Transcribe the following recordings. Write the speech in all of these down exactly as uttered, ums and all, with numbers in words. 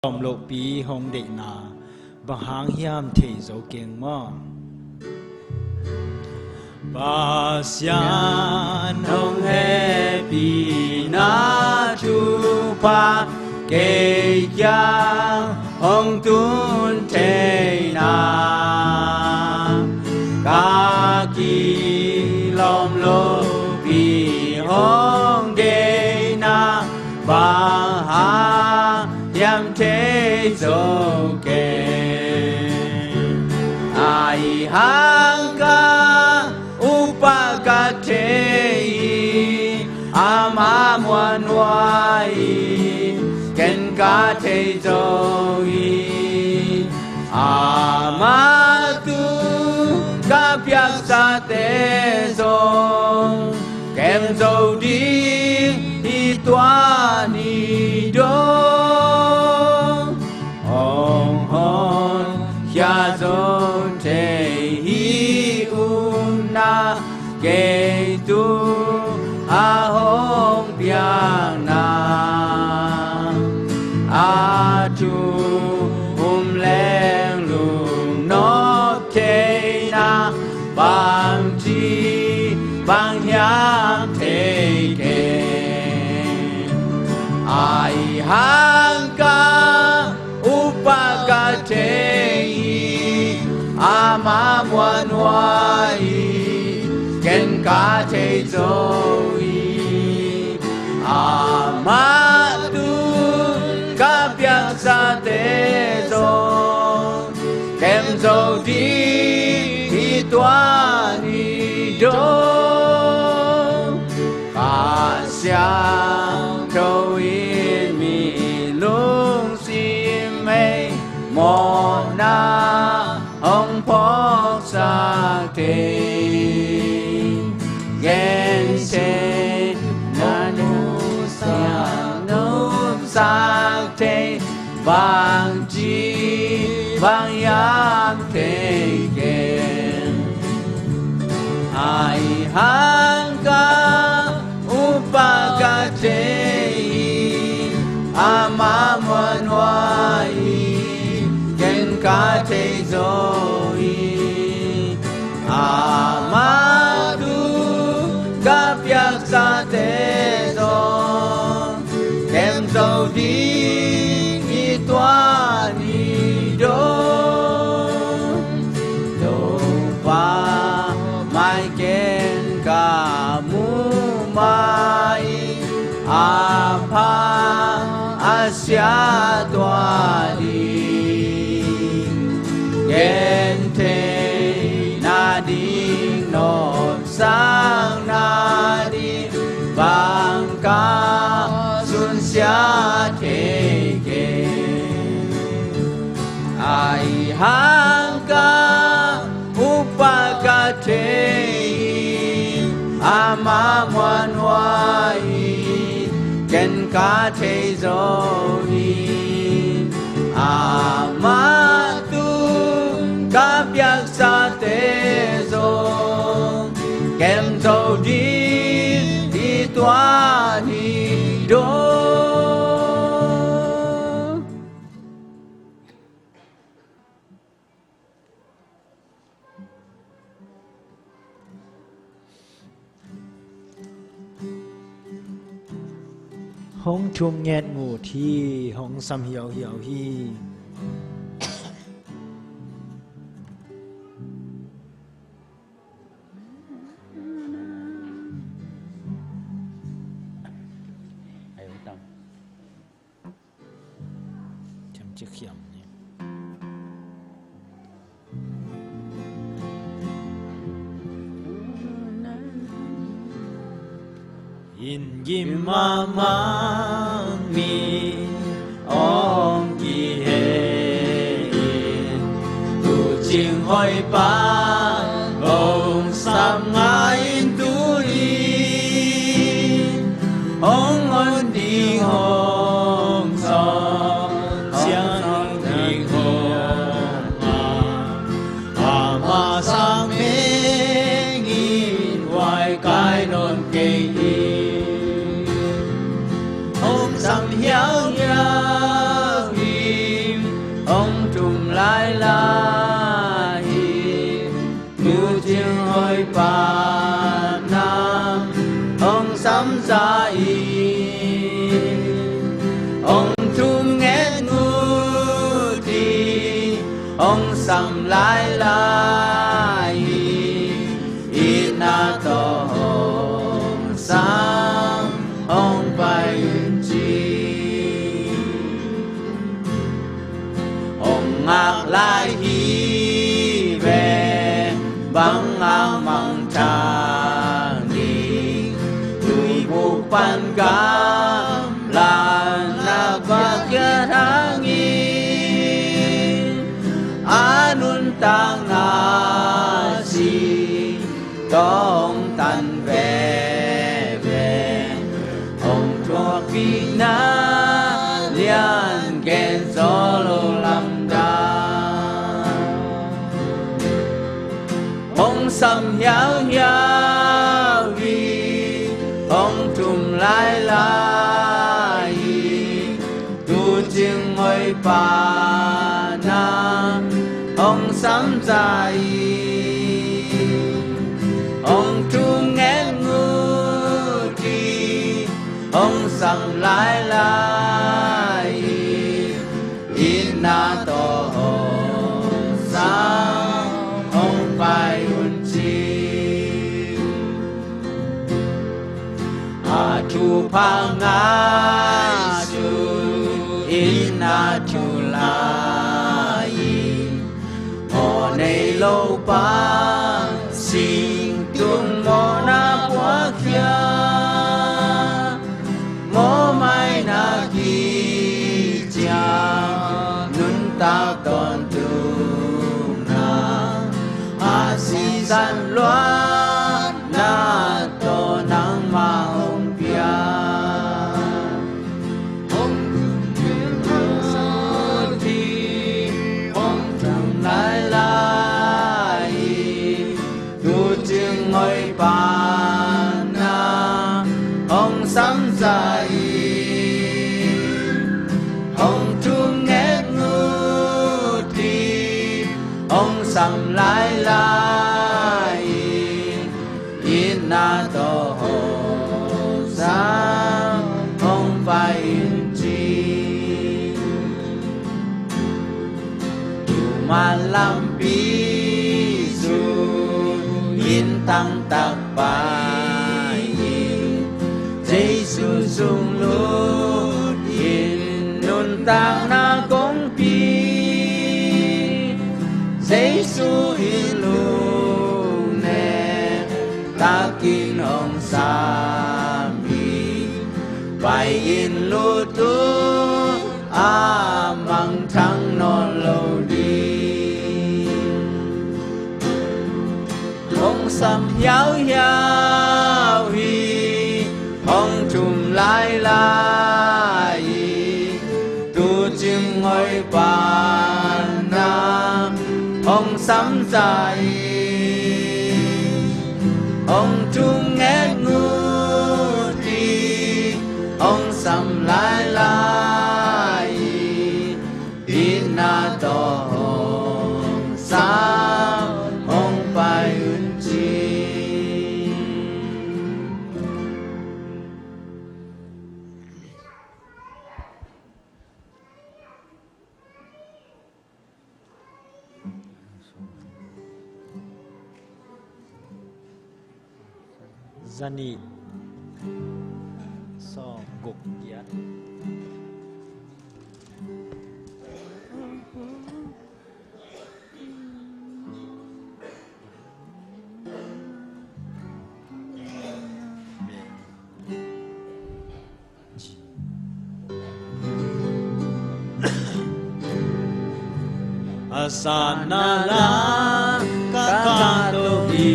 lawm lohpi hong deihna bang hang hiam thei zo keng maw? Pasian hong hehpihna thupha kei kiang hong tun theihna ka kilawm lohpi hong deihna bang hang hiam thei zo keng. Ahi hang ka upa ka thei hi, ama muanhuai hi, ken ka thei zo hi. Ama tu ka piaksate zong kem zo ding hi tua ni dong. Hong honkhia zo thei hi upna kei tu a hong piakna. A thu um leng lungnop theihna bangci bang hiam thei keng. Ahi hang ka upa ka thei hi, ama muanhuai hi, ken ka thei zo hi. Ama tu ka piaksate zong kem zo ding hi tua ni dong. Kha Siangtho in mi lungsim hei mawhna hong phawksak thei, genthei na nusia nopsak thei, bangci bang hiam thei keng. Ahi hang ka upa ka thei hi, ama muanhuai hi, ken ka thei zo hi. Ama tu ka piaksate zong kem zo ding hi tua ni dong. Topa mai ken ka mu mai, a pha a sia tua ding, genthei na ding nop sang na ding bang ka sunsia thei keng. Ahi hang ka upa ka thei hi, ama muanhuai hi, ken ka thei zo hi. Ama tu ka piaksate zong kem zo ding hi tua ni dong. Hong thum nget ngut hi, hong sam hiauhiau hi. Ai, ui, tam. Thiam cik hiam ni. In gim mahmah mi ong kihei in, tu cing hoih pa ong sam ngai in tu in, hong on ding hong sawm siang ding hong a. Ama sang meng in huai kai nawn kei hi. Hong sam hiauhiau hi, hong sam lailai hi. Itna tawh hong sam, hong pai un ci. Hong ngak lai hi ve, bang a mangthang ding, tuibuk pan gamla na va kiat hangin, a nuntakna si tawh hong tan veve, hong thuakpihna lian gen zaw lo lamdang. Hong sam hiauhiau hi, hong thum lailai hi, tu cing hoih pa na hong sam zah hi. Hong thunget ngut hi, hong sam lailai hi. Itna tawh hong sam, hong pai un ci. A thupha ngaihsun, itna thu lai hi. Mawh nei lo pa sing tung mawhna puakkhia, mawhmaina kiciam nuntak tawntungna, a sisan luatna tawh nangmah hong piak. Hong thum ngut hi, hong thum lailai hi, tu cing hoih pa na hong sam zah hi. Hong thunget ngut hi, hong sam lailai hi. Itna tawh hong sam, hong pai in ci. Thuman lampi zui in, tangtak pai in, Jesu sung lut in, nuntakna kong pia. Jesu in lungnem takin hong sam hi. Pai in, lut un, a mangthang nawn lo ding. Hong sam hiauhiau hi, hong thum lailai hi. Tu cing hoih pa na hong sam zah hi. Hong thunget ngut hi, hong sam lailai hi. Itna tawh hong sam, hong pai un ci. Zanih, sawm guk, giat. A sanna la ka kah to hi,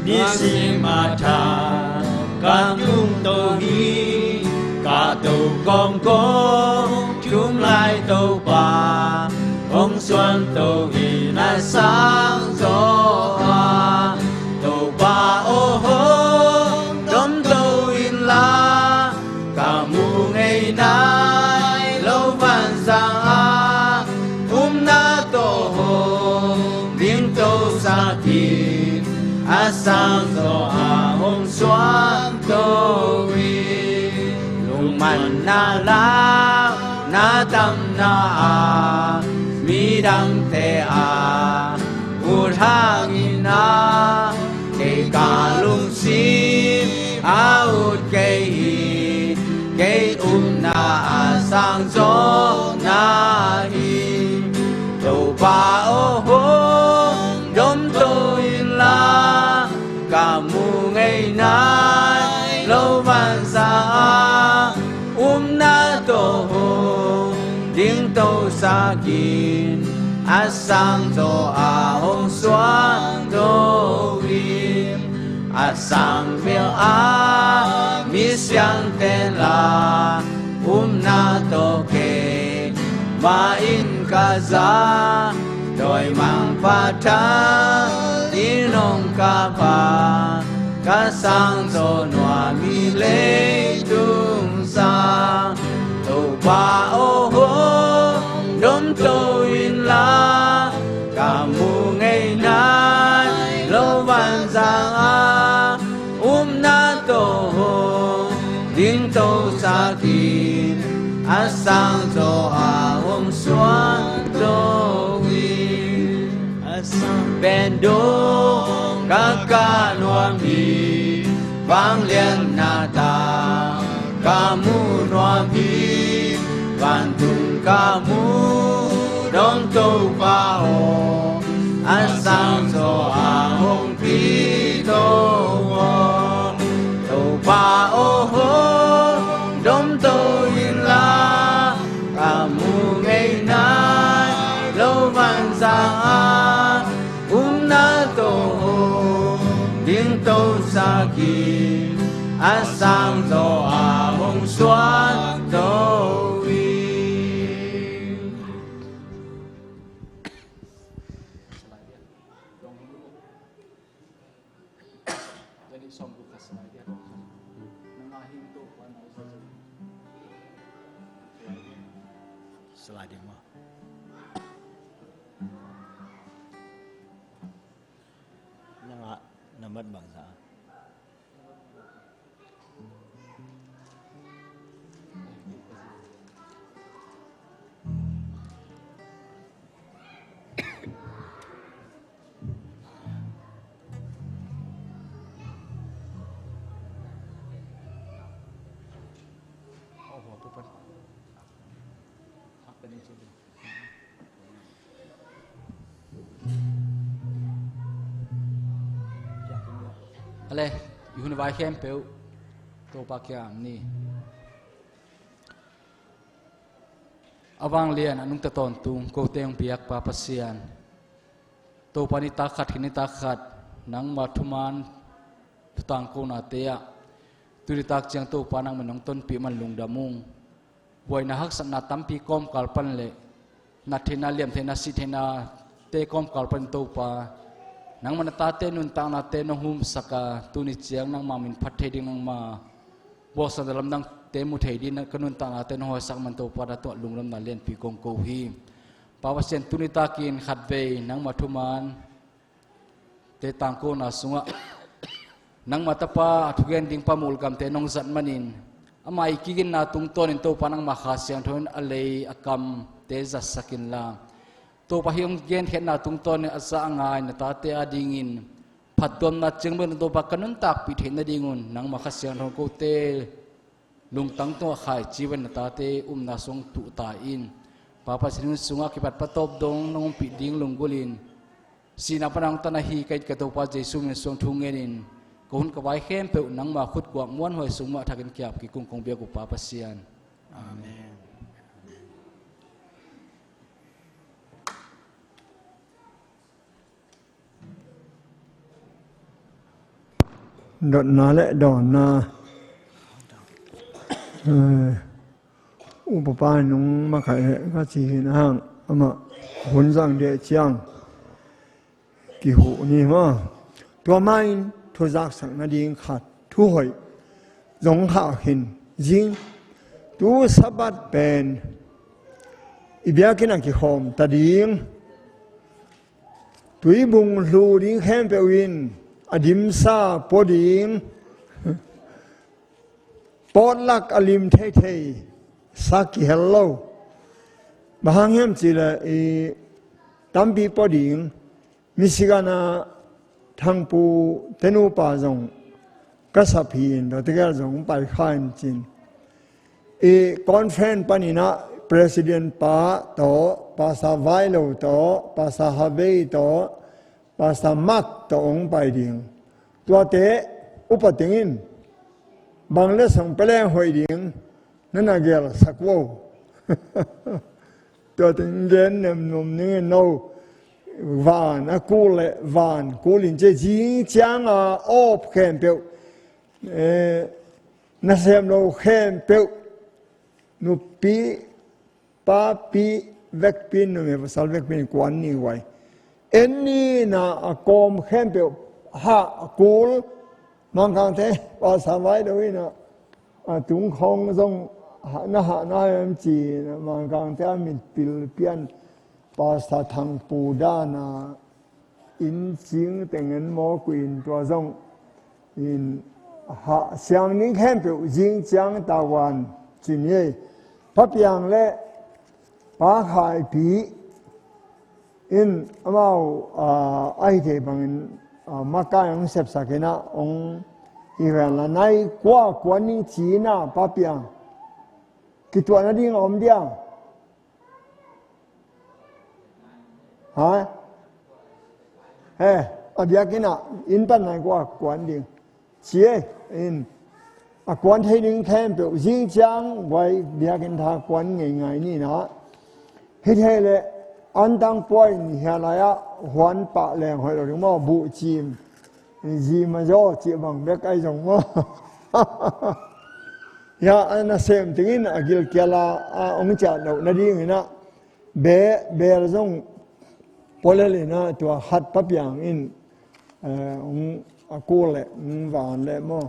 nisim a thak ka tung to hi, ka to kawmkawm thum lai Topa, hong suan to in a sang zaw a. Topa aw, hong dom to in la, ka mu ngei nai lo vanzang a, upna tawh hong ding to sak in, a sang zaw a hong suan to in. Lungmanna lau na tamna a, Midangte a ut hangin ah, kei ka lungsim a ut kei hi. Kei upna a sang zawhna hi. Topa aw, hong domto inla, ka mu ngei nai lo vanzang a, upna tawh hong dingto sak in, a sang tawh a hong suakto in. A sang bel a misiangte la, upna tawh kei mah in ka za, dawimangpa tha in hong kap a, ka sang zawh nuam hi leitung sang. Topa aw, hong domto inla, ka mu ngei nai lo vanzang a, upna tawh hong dingto sak in, a sang tawh a hong suakto in. A sang pen dong ka kah nuam hi, vangliatna tang ka mu nuam hi, vantung ka mu dong Topa aw, a sang tawh a hong pito aw. Topa aw, hong domto inla, ka mu ngei nai lo vanzang a, upna tawh hong dingto sak in, a sang tawh a hong suakto in. Slide ding maw? Nang ah na mat bangzah a? Ale, i hun vai khempeuh Topa kiang ni. A vanglian a nungta tawntung kote hong piak Pa Pasian, Topa nitak khat khin nitak khat nangma thuman thutangkonate ah tunitak ciang Topa nangma nong tonpih man lungdam ung. Buaina haksatna tampi kawmkal pan le nattheihna, liamtheihna, sihtheihnate kawmkal pan Topa nangma na tate nuntaknate nong humsak a, tuni ciang nangma min phat thei ding, nangma bawlsa lamdangte mu thei ding ka nuntaknate nong hoihsak man Topa na tungah lungdamna lianpi kong ko hi. Pa Pasian, tuni takin khatvei nangma thumante tangkona sungah nangma Tapa a thugen ding Pa Mulgamte nong zat manin, ama i kigitna tungtawnin Topa nangma Kha Siangtho in a lei a kamte zatsak inla, Topa hih hong genkhiatna tungtawnin a za a ngai na tate adingin phattuamna ciang bek Topa ka nuntakpih theih nadingun nangma Kha Siangtho kote lungtang tungah khaici ven, na tate upna sung tuhta in. Pa Pasian, hih hun sungah kipat patawp dong nong ompih ding lunggulhin, sihna pana hong tan ahi ka it ka Topa Jesu min suang thu ngenin, ka hun ka vai khempeuh nangma khutkuak muanhuai sung mah thakin kiap kik ung kong biak uh Pa Pasian. Amen. Dotna le dawnna, eh, upa pa nung makaih ka ci hi na hang, amah hun zang deh ciang kihuh ni maw. Tua mahin thuzaksak nading khat, thuhoih zong khah khin zing. Tu Sabbath pen i biakinn a kikhawm ta ding, tuibung hlu ding khempeuh in a dimsa pua ding. Pawtlak a lim theithei sa kihel lo. Bang hang hiam cih leh i tampi pua ding, Michigan ah Thangpu te nupa zong ka sap hi in, tua tegel zong pai kha in cin. I conference panin ah President pa tawh, Pastor Vailo tawh, Pastor Harvey tawh, Pastor Mark tawh hong pai ding. Tuate upa teng in bang le song peleng hoih ding na na gelsak vo. Tua teng gen nemnom ning in no. Van a kul le van kul in ci, zing ciang a awp khempeuh, eh, nasem lo khempeuh, nupi papi vekpi, numei pasal vekpi in kuan ni guai. En ni na a kawm khempeuh hah kul. Mangkangte Pastor Vailo in ah, a tung khawng zong hah na hah na em ci in ah, Mangkangte a mitpil pian Pastor Thangpu dan a inn cing teng en mawk uh in, tua zong in hah siang ning khempeuh zing ciang tavuan ci ni ei. Pa Piang le Pa Khaipi in amau, ah, a hi thei bangin, ah, makai hong sepsak in ah hong hi ven la, nai kua kuan ning ci in ah Pa Piang kituahna ding a om dia? Ha? He, a biakinn ah inn pan nai kua kuan ding ci ei. In a kuan thei ding khempeuh zing ciang guai biakinn tha kuan ngeingai ni in ah. Hi thei leh antang pua in hia lai ah huan pah leng hoih lo ding maw, buh cim, zi ma zaw cih bang bek ahi zong maw. Hia a nasem teng in a gilkial a, a hong ciah loh nading in ah, be, bel zong pua lel in ah, tua khat Pa Piang in, eh, hong a kul le hong van le maw.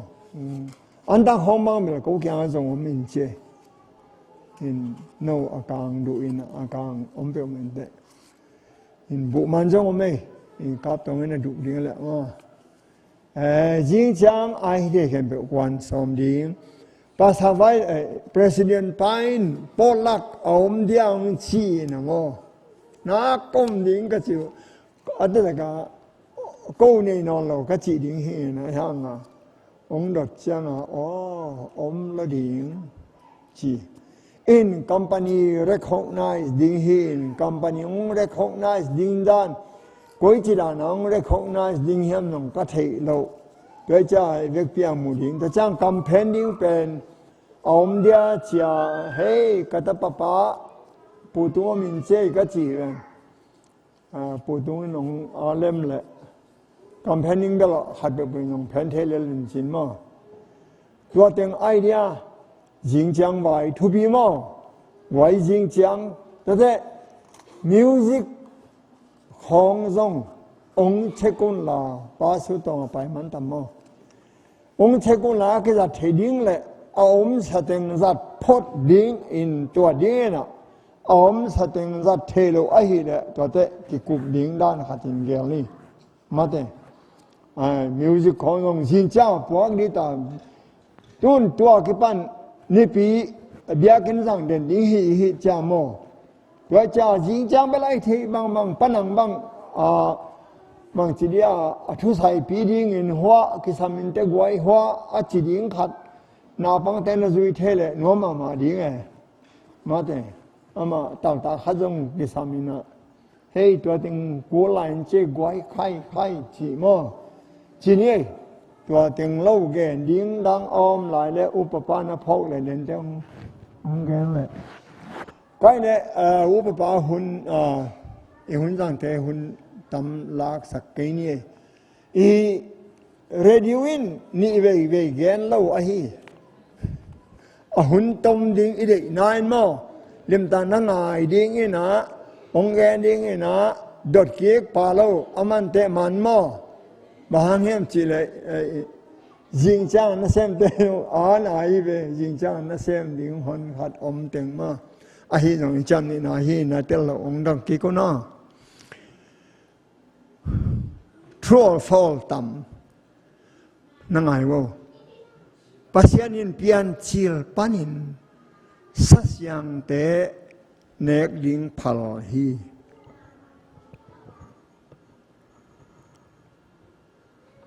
Antang khawng bang bel ko kiang ah zong om in ci ei. In no a kang duh in a kang om peuhmah in teh. In buh man zong om ei. In kap tawng in a duh ding le maw. Eh, zing ciang a hi thei khempeuh kuan sawm ding. Pastor Vai, eh, President pa in potluck a om dia hong ci in ah maw. Na kom ding ka ci uh. A taktak a ko nei nawn lo ka cih ding hi in ah, hang a hong dot ciang a, aw, om lo ding ci. In company recognize ding hi in, company hong recognize ding dan, koici dan a hong recognize ding hiam zong ka theih loh. Tua ciang vekpi a mu ding, tua ciang campaign ding pen a om dia ci a, hei, ka tapa pa Pu Tung om in ci ei ka ci hi ven. Ah, Pu Tung in hong a lem leh campaign ding bel ah khat peuhpeuh in hong phen thei lel in cin maw. Tua teng idea, zing ciang vai thupi maw. Vai zing ciang, tua teh music khawng zong hong check un la, Pa Su Tawng a pai man tam maw. Hong check un la, a kizat thei ding le a omsa teng zat phot ding in, tua ding in ah, a omsa teng zat thei lo ahih leh tua teh kikup ding dan khat in gel ni. Mate. Ai, music khawng zong zing ciang puak ding ta. Tun tua kipan Nipi biakinn zang den ding hi, hi ciang maw. Tua ciang zing ciang bel a hi thei bangbang, panang bang, a, bangci dia, a thusaipi dingin hua, kisam in teh guai hua, a ci ding khat, naupangte na zui thei leh nuam mahmah ding e. Mate, amah taktak khat zong kisam in ah, hei, tua teng kul lai in ci ei, guai khai khai ci maw. Ci ni ei, tua teng lo gen ding dang a om lai leh upa pa na phawk leh den teng hong gen leh. Kai leh, ah, upa pa hun, ah, i hun zangte hun tam laksak kei ni ei. I radio in nih veivei gen lo ahi. A hun tom ding i deihna in maw, limtak na ngai ding in ah, hong gen ding in ah, dot kik pah lo, a man teh man maw. Bang hang hiam cih leh, eh, zing ciang nasemte a na hi ve, zing ciang nasem ding hon khat om teng maw. Ahi zong i ciam nihna hi na tel lo hong dot kik un aw. True or false tam? Na ngai vo. Pasian in Piancil panin Sa Siangte nek ding phal hi.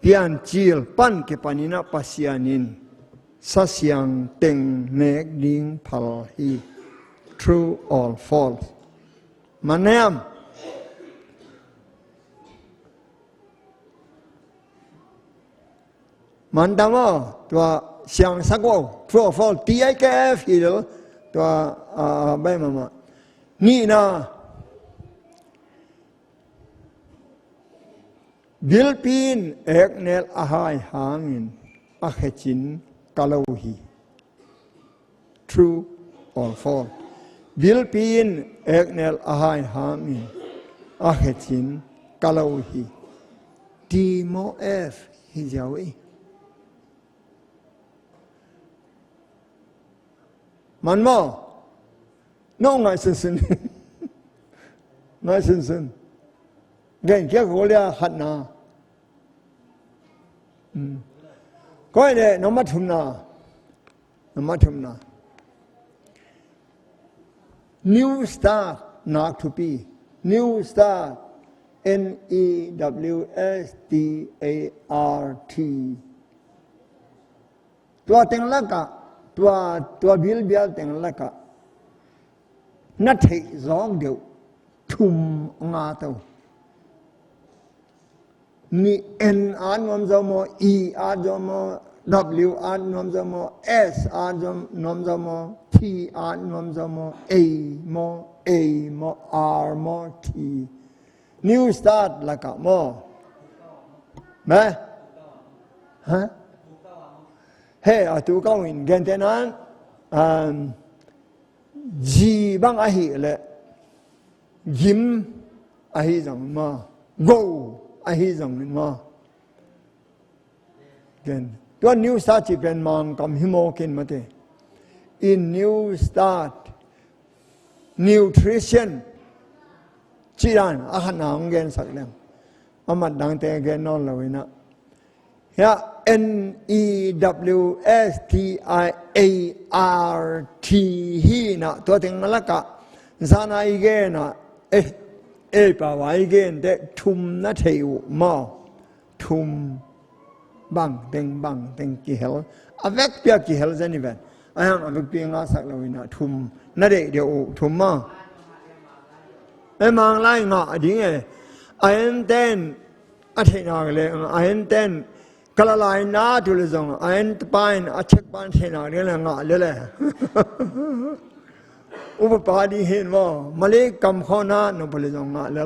Piancil pan kipanin ah Pasian in Sa Siangtho teng nek ding phal hi. True or false? Man hiam? Man tam aw, tua siangsak aw, true or false, T I K F hi lo, tua, ah, bai mama. Nihna, bilpi in eknel a hai hangin a khecin ka lo hi. True or false? Bilpi in eknel a hai hangin a khecin ka lo hi. T maw F hi ziau i. Man maw? No ngai sunsun. Ngai sunsun. Gen kia ko lia khatna. Hmm. Koi le, noma thumna. Noma thumna. New start, nak thupi. New start. N E W S T A R T. Tua teng lakah, tua, tua bilbial teng lakah na theih zawk deuh thum nga to. Ni N a nuam zo maw, E a nuam zo maw, W a nuam zo maw, S a nuam zo maw, T a nuam zo maw, A maw, A maw, R maw, T. New start lakah maw? Meh? Ha? He, a tu kau in gentehna, um, G bang ahih leh gim ahi zong maw, go ahi zong maw. Gen. Tua new start cih pen Mangkam hi mawk in mate. In new start, nutrition cih dan a khatna hong gensak leng. A mat dangte gen nawn lo in ah. Hiah N E W S T I A R T hi in ah, tua teng lakah zan a i gen ah, eh, ei pau a i gen teh thum na thei uh maw. Thum bang teng bang teng kihel. A vekpi a kihel zen i ven. A hiang a vekpi ngahsak lo in ah thum na deih deuh uh, thum maw. E, Manglai ngah ding e. A enten a theihnak le, a enten ka la lai na tu le zong, a en pa in a check pa in theihnak ding le ngah le le. Upa pa ding hin maw, Malay kam khawh na nop le zong ngah le.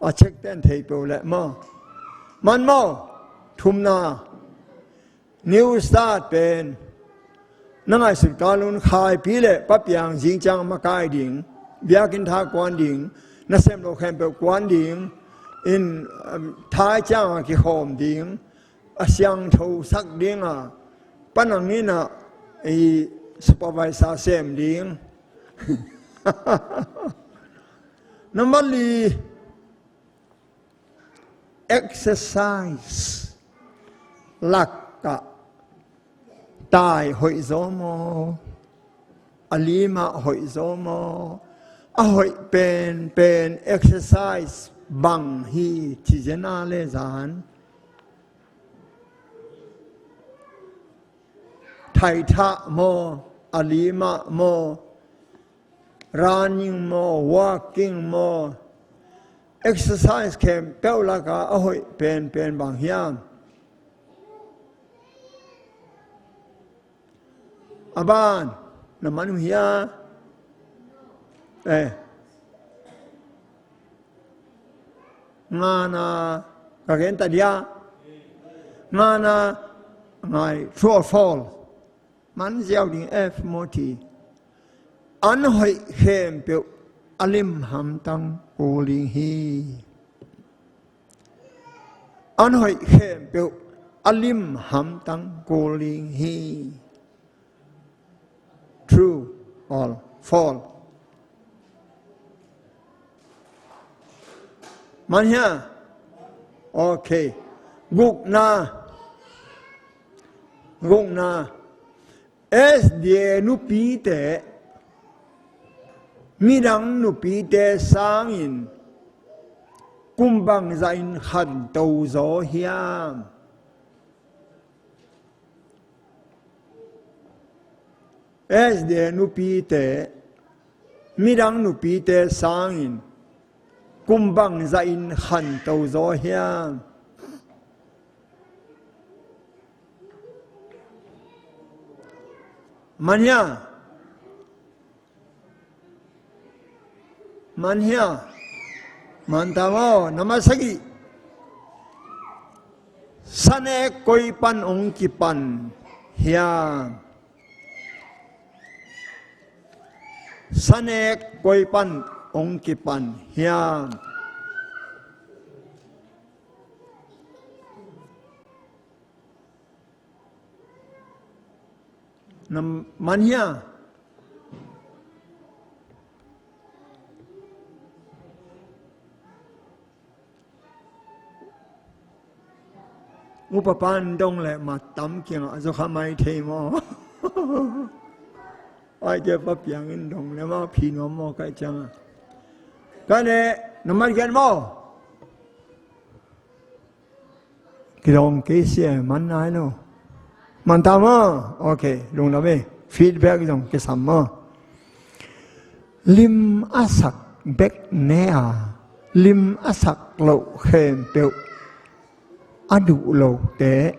A check ten thei peuh le maw. Man maw, thumna. New start pen na ngaihsut kal un, khaipi le papiang zing ciang makai ding, biakinn tha kuan ding, na sem lo khempeuh kuan ding, in, um, thai ciang a kikhawm ding, a siangtho sak ding a, panang in a, i supervisor sem ding. Number li, exercise lakah tai hoih zaw maw? A limah hoih zaw maw? A hoih penpen exercise bang hi ci zen a le zan. Thaithah maw? A limah maw? Running maw, walking maw, exercise khempeuh lakah a hoih penpen bang hiam? A ban, na man uh hia? Eh. Ngana, ka gen ta dia. Ngana, ngai, true or false. Man ziau ding F maw T. An hoih khempeuh a lim hamtang kul ding hi. An hoih khempeuh a lim hamtang kul ding hi. True or false? Man hia? Okay. Gukna. Gukna. S D A nupite midang nupite sangin kum bangzah in khanto zaw hiam? S D A nupite midang nupite sangin kum bangzah in khanto zaw hiam? Man hia? Man hia? Man ta maw? Nambat sagih. Sanek koi pan hong kipan hiam? Sanek koi pan hong kipan hiam? Nam-, man hia? Upa pan dong le mat tam kiangah zaw kha mai thei maw? Ai, ke pa piangin dong le ma phi nuam maw kai ciangah. Ka le nambat giat maw? Kidong kei sia man nai lo. Man ta maw? Ok, lungdam e. Feedback zong kisam maw? Lim a sak bek ne a, lim a sak loh khempeuh a duh lote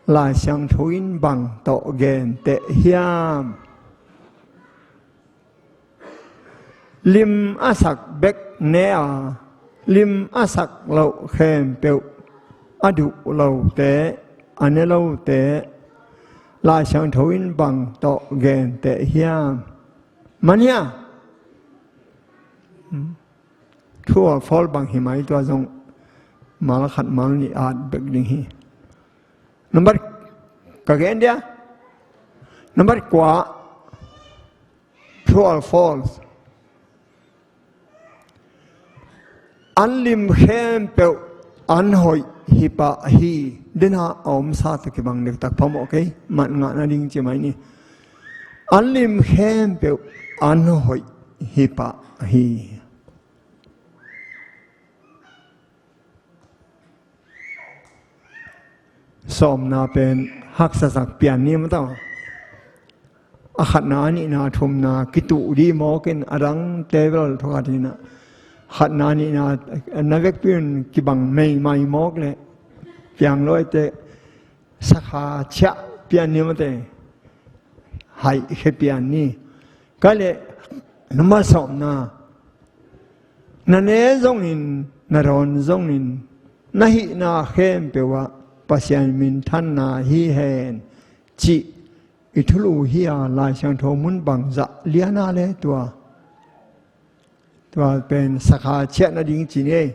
Lai Siangtho in bang tawh genteh hiam? Lim a sak bek ne a, lim a sak loh khempeuh a duh lote, a ne lote Lai Siangtho in bang tawh genteh hiam? Man hia? True or false bang hi mai, tua zong mal khat mal nih at bek ding hi. Nambat, ka gen dia. Nambat kua. True or false? An lim khempeuh an hoih hi pah hi. Dena a omsa tawh kibang dektak phamawh kei. Mat ngah nading ci mai ni. An lim khempeuh an hoih hi pah hi. Sawmna pen haksasak pian ni mataw. A khatna, a nihna, a thumna kituh dih mawkin a dangte bel thokhat hinah. Khatna, nihna na vekpi un kibang meimai mawk le piang luaite sakha ciah pian ni mate. Haih khe pian ni. Ka le, na masawhna, na ne zongin, na dawn zongin, na hihna khempeuh ah Pasian minthanna hi hen cih i thulu hi a, Lai Siangtho mun bangzah liana le tua. Tua pen sakha ciah nading ci ni ei.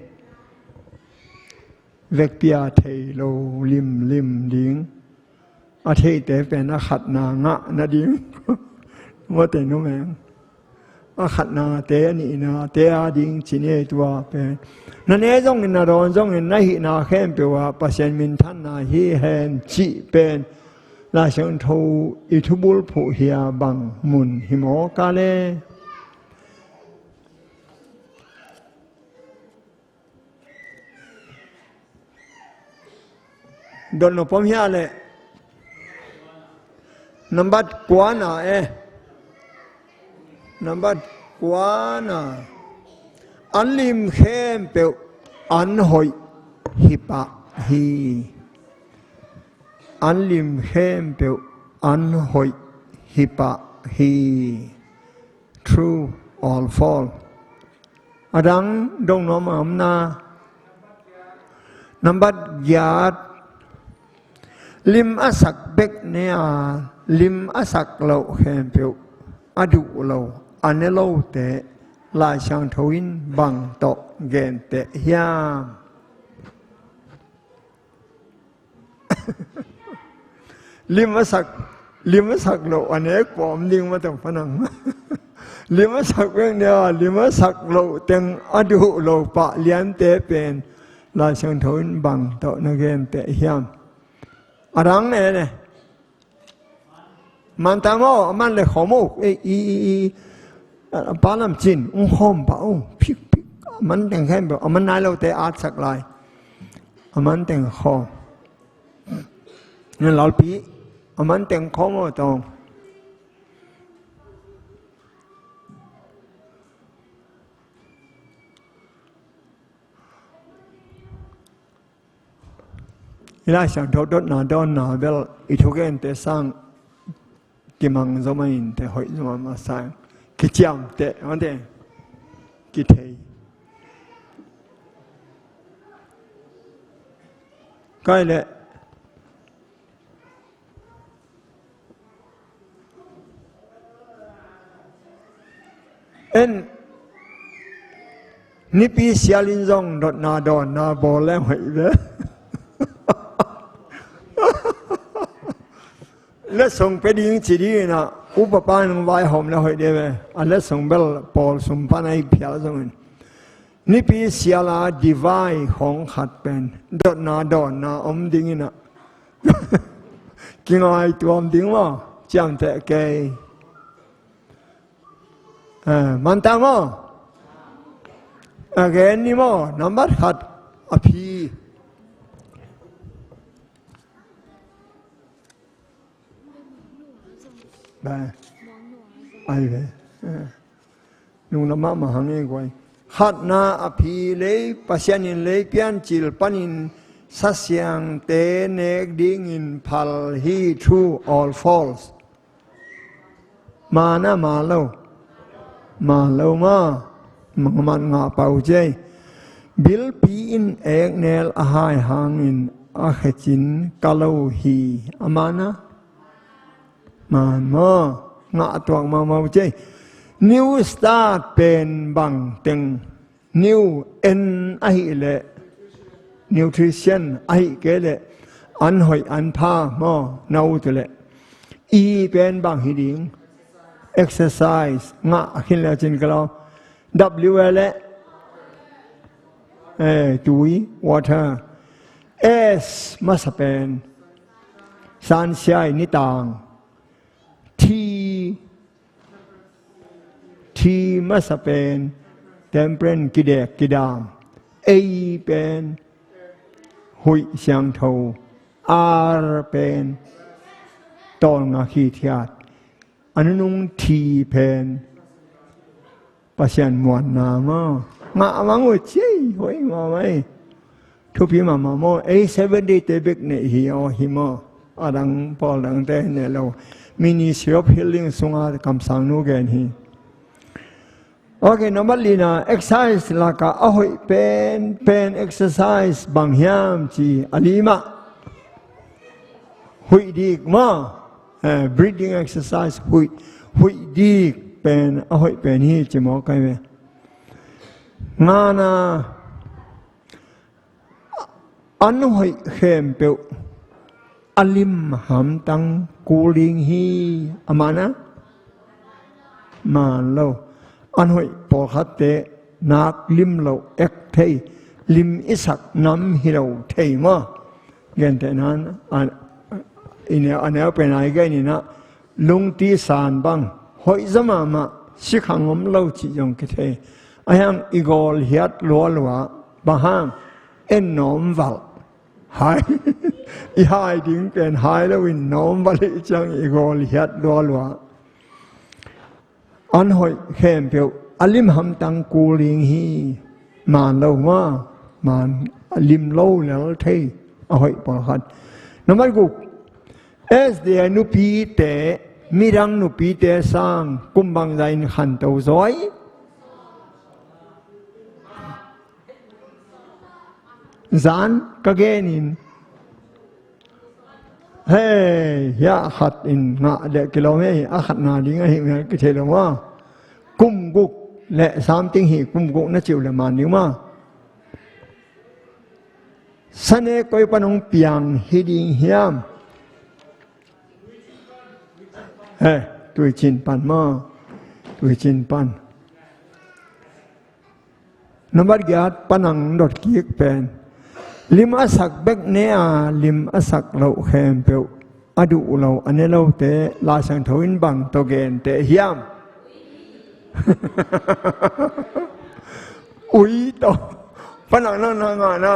Vekpi a thei lo limlim ding. A theite pen a khatna ngah nading. Mawte numeng. A khatnate, a nihnate a ding ci ni ei tua pen. Na ne zongin, na dawn zongin, na hihna khempeuh ah Pasian minthanna hi hen cih pen Lai Siangtho i thubulphuh hi a, bang mun hi maw ka le. Dot nopom hia le. Nambat kuana e. Nambat kuana. An lim khempeuh an hoih hi pah hi. An lim khempeuh an hoih hi pah hi. True or false? A dang dong nuam a om na. Nambat giat. Lim a sak bek ne a, lim a sak loh khempeuh a duh lo, a ne lote Lai Siangtho in bang tawh genteh hiam? Lim a sak, lim a sak loh a nek pawm ding mataw phanang. Lim a sak bek ne a, lim a sak loh teng a duh lo pah liante pen Lai Siangtho in bang tawh na genteh hiam? A dang ne ne. Man ta maw, a man le khawm uh. I, i, i, i. A pa lam cin, ung khawm pah uh. Phik, phik. A man teng khempeuh, a man nai lote atsak lai. A man teng khawm. Ngan lalpi, a man teng khawm uh tawng. I Lai Siangtho dotna dawnna bel i thugente sang kimang zaw mah inteh, hoih zaw mah masa in. Kiciamteh mate, kithei. Kai leh En, nipi sialin zong dotna dawnna bawl leng hoih ve. Letsong pia ding ci ding inah, upa pa in hong vaihawm le hoih ding ve. A letsong bel pawl sum pan a i phial zongin, nipi siala divai khawng khat pen dotna dawnna om ding inah, kingaituam ding maw, ciamteh kei. Eh, man ta maw? A gen ni maw? Nambat khat, a phi. Ba. Ai ve. Eh. Nung na mahmah hang e guai. Khatna, a phi lei, Pasian in lei piancil panin Sa Siangte nek dingin phal hi, true or false? Man a man lo? Man lo maw. Mangman ngah pah uh ci ei. Bilpi in eknel a hai hangin a khecin ka lo hi. A man a? Man maw. Ngah tuak mahmah uh ci ei. New start pen bang teng? New, N ahih leh nutrition, ahih kei leh an hoih an pha maw, na ut uh leh. E pen bang hi ding? Exercise, ngah a khin le cin ka lo. W leh, eh, tui, water. S masa pen sunshine, nitang. T T masa pen temperance, kidek kidam. A pen huih siangtho. R pen tawlnga khithiat. A nunung T pen Pasian muanna maw. Ngah mang uh ci ei, hoih mahmah ei. Thupi mahmah maw. Ei Seventh Day te bek neih hi aw hi maw. A dang pawl dangte neih lo. Ministry of Healing sunga kamsang nu gen hi. Ok, nambat lina, exercise laka a hoih pen, pen exercise bang hiam ci a lima. Huih dik maw. Eh, breathing exercise, huih, huih dik pen a hoih pen hi ci maw kai ve. Ngana, an hoih khempeuh a lim hamtang kul ding hi. A man a? Man lo. An hoih pawlkhatte nak lim lo ek thei, lim i sak nam hi lo thei maw. Gentehna in a, i neu, a neu pen a i gen inah, lungti san bang hoih zaw mahmah, sikhang om lo cih zong kithei. A hiang i gawl hiat lualua, bang hang, en nawm valh. Hai, i hai ding pen hai loin nawm valh i ciang i gawl hiat lualua. An hoih khempeuh a lim hamtang kul ding hi. Man lo maw, man a lim lo lel thei a hoih pawlkhat. Nambat guk, S D A nupite, midang nupite sang kum bangzah in khanto zaw i? Zan ka genin, hei, hiah khat in ngah deh kilawm hi, a khatna ding ahi mel kithei lo maw. Kum guk leh something hi, kum guk na cih uh leh man ding maw. Sanek koi pan hong piang hi ding hiam? Hei, tuicin pan maw. Tuicin pan. Nambat giat, panang dot kik pen. Lim a sak bek ne a, lim a sak loh khempeuh A duh lo, a ne lote Lai Siangtho in bang tawh gente hiam? Ui tawh. Panak nang na ngah na.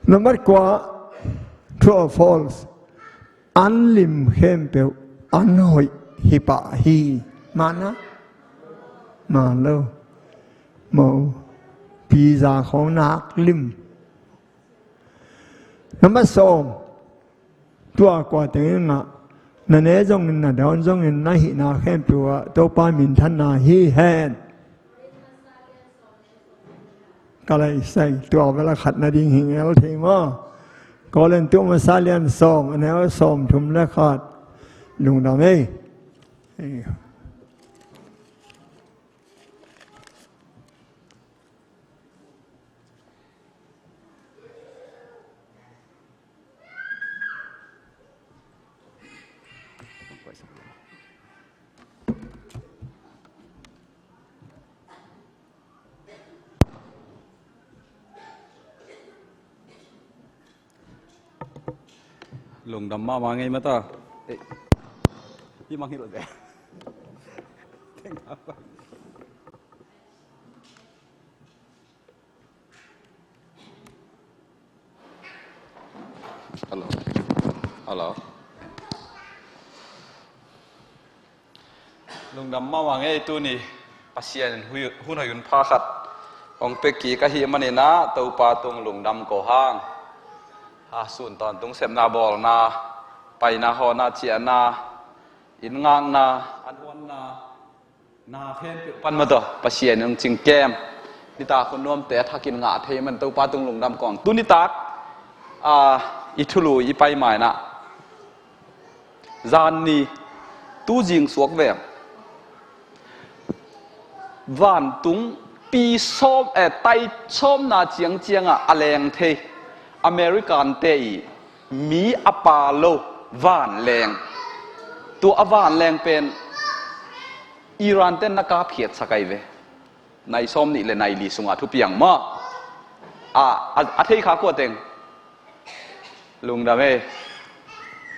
Nambat kua, true or false? An lim khempeuh an hoih hi pah hi. Man a? Man lo. Mo. Pizza khawng nak lim. Nambat sawm. Tua kua tengin ngah, na ne zongin, na dawn zongin, na hihna khempeuh ah Topa minthanna hi hen. Ka lai sai, tua bel a khat nading hi ngel thei maw. Korintu masa lian sawm, a neu sawm thum le khat. Lungdam ei. Lungdam mahmah ngei mata. Eh, hi mang hi lo de. Hello. Hello. Lungdam mahmah ngei tuni Pasian in hui, hun hoih hun pha khat hong pia kik ahih manin ah Topa tung lungdam ko hang. A sun tawntung sepna bawlna, paina hawhna, ciahna, inn ngakna, an huanna, na khempeuh pan mah tawh Pasian in hong cingkem. Nitak hun nuamte a thakin ngah thei man Topa tung lungdam kong. Tuni tak, a, i thulu i pai mai na. Zan ni, tu zing suak veng. Vantung pi sawm, eh, tai sawmna ciangciang ah a leng thei American te i mi a pa lo vanleng. Tua a vanleng pen Iran ten na kapkhiatsak ahi ve. Nai sawm nih le nai li sungah thupiang maw? A, a, a thei kha kua teng? Lungdam e.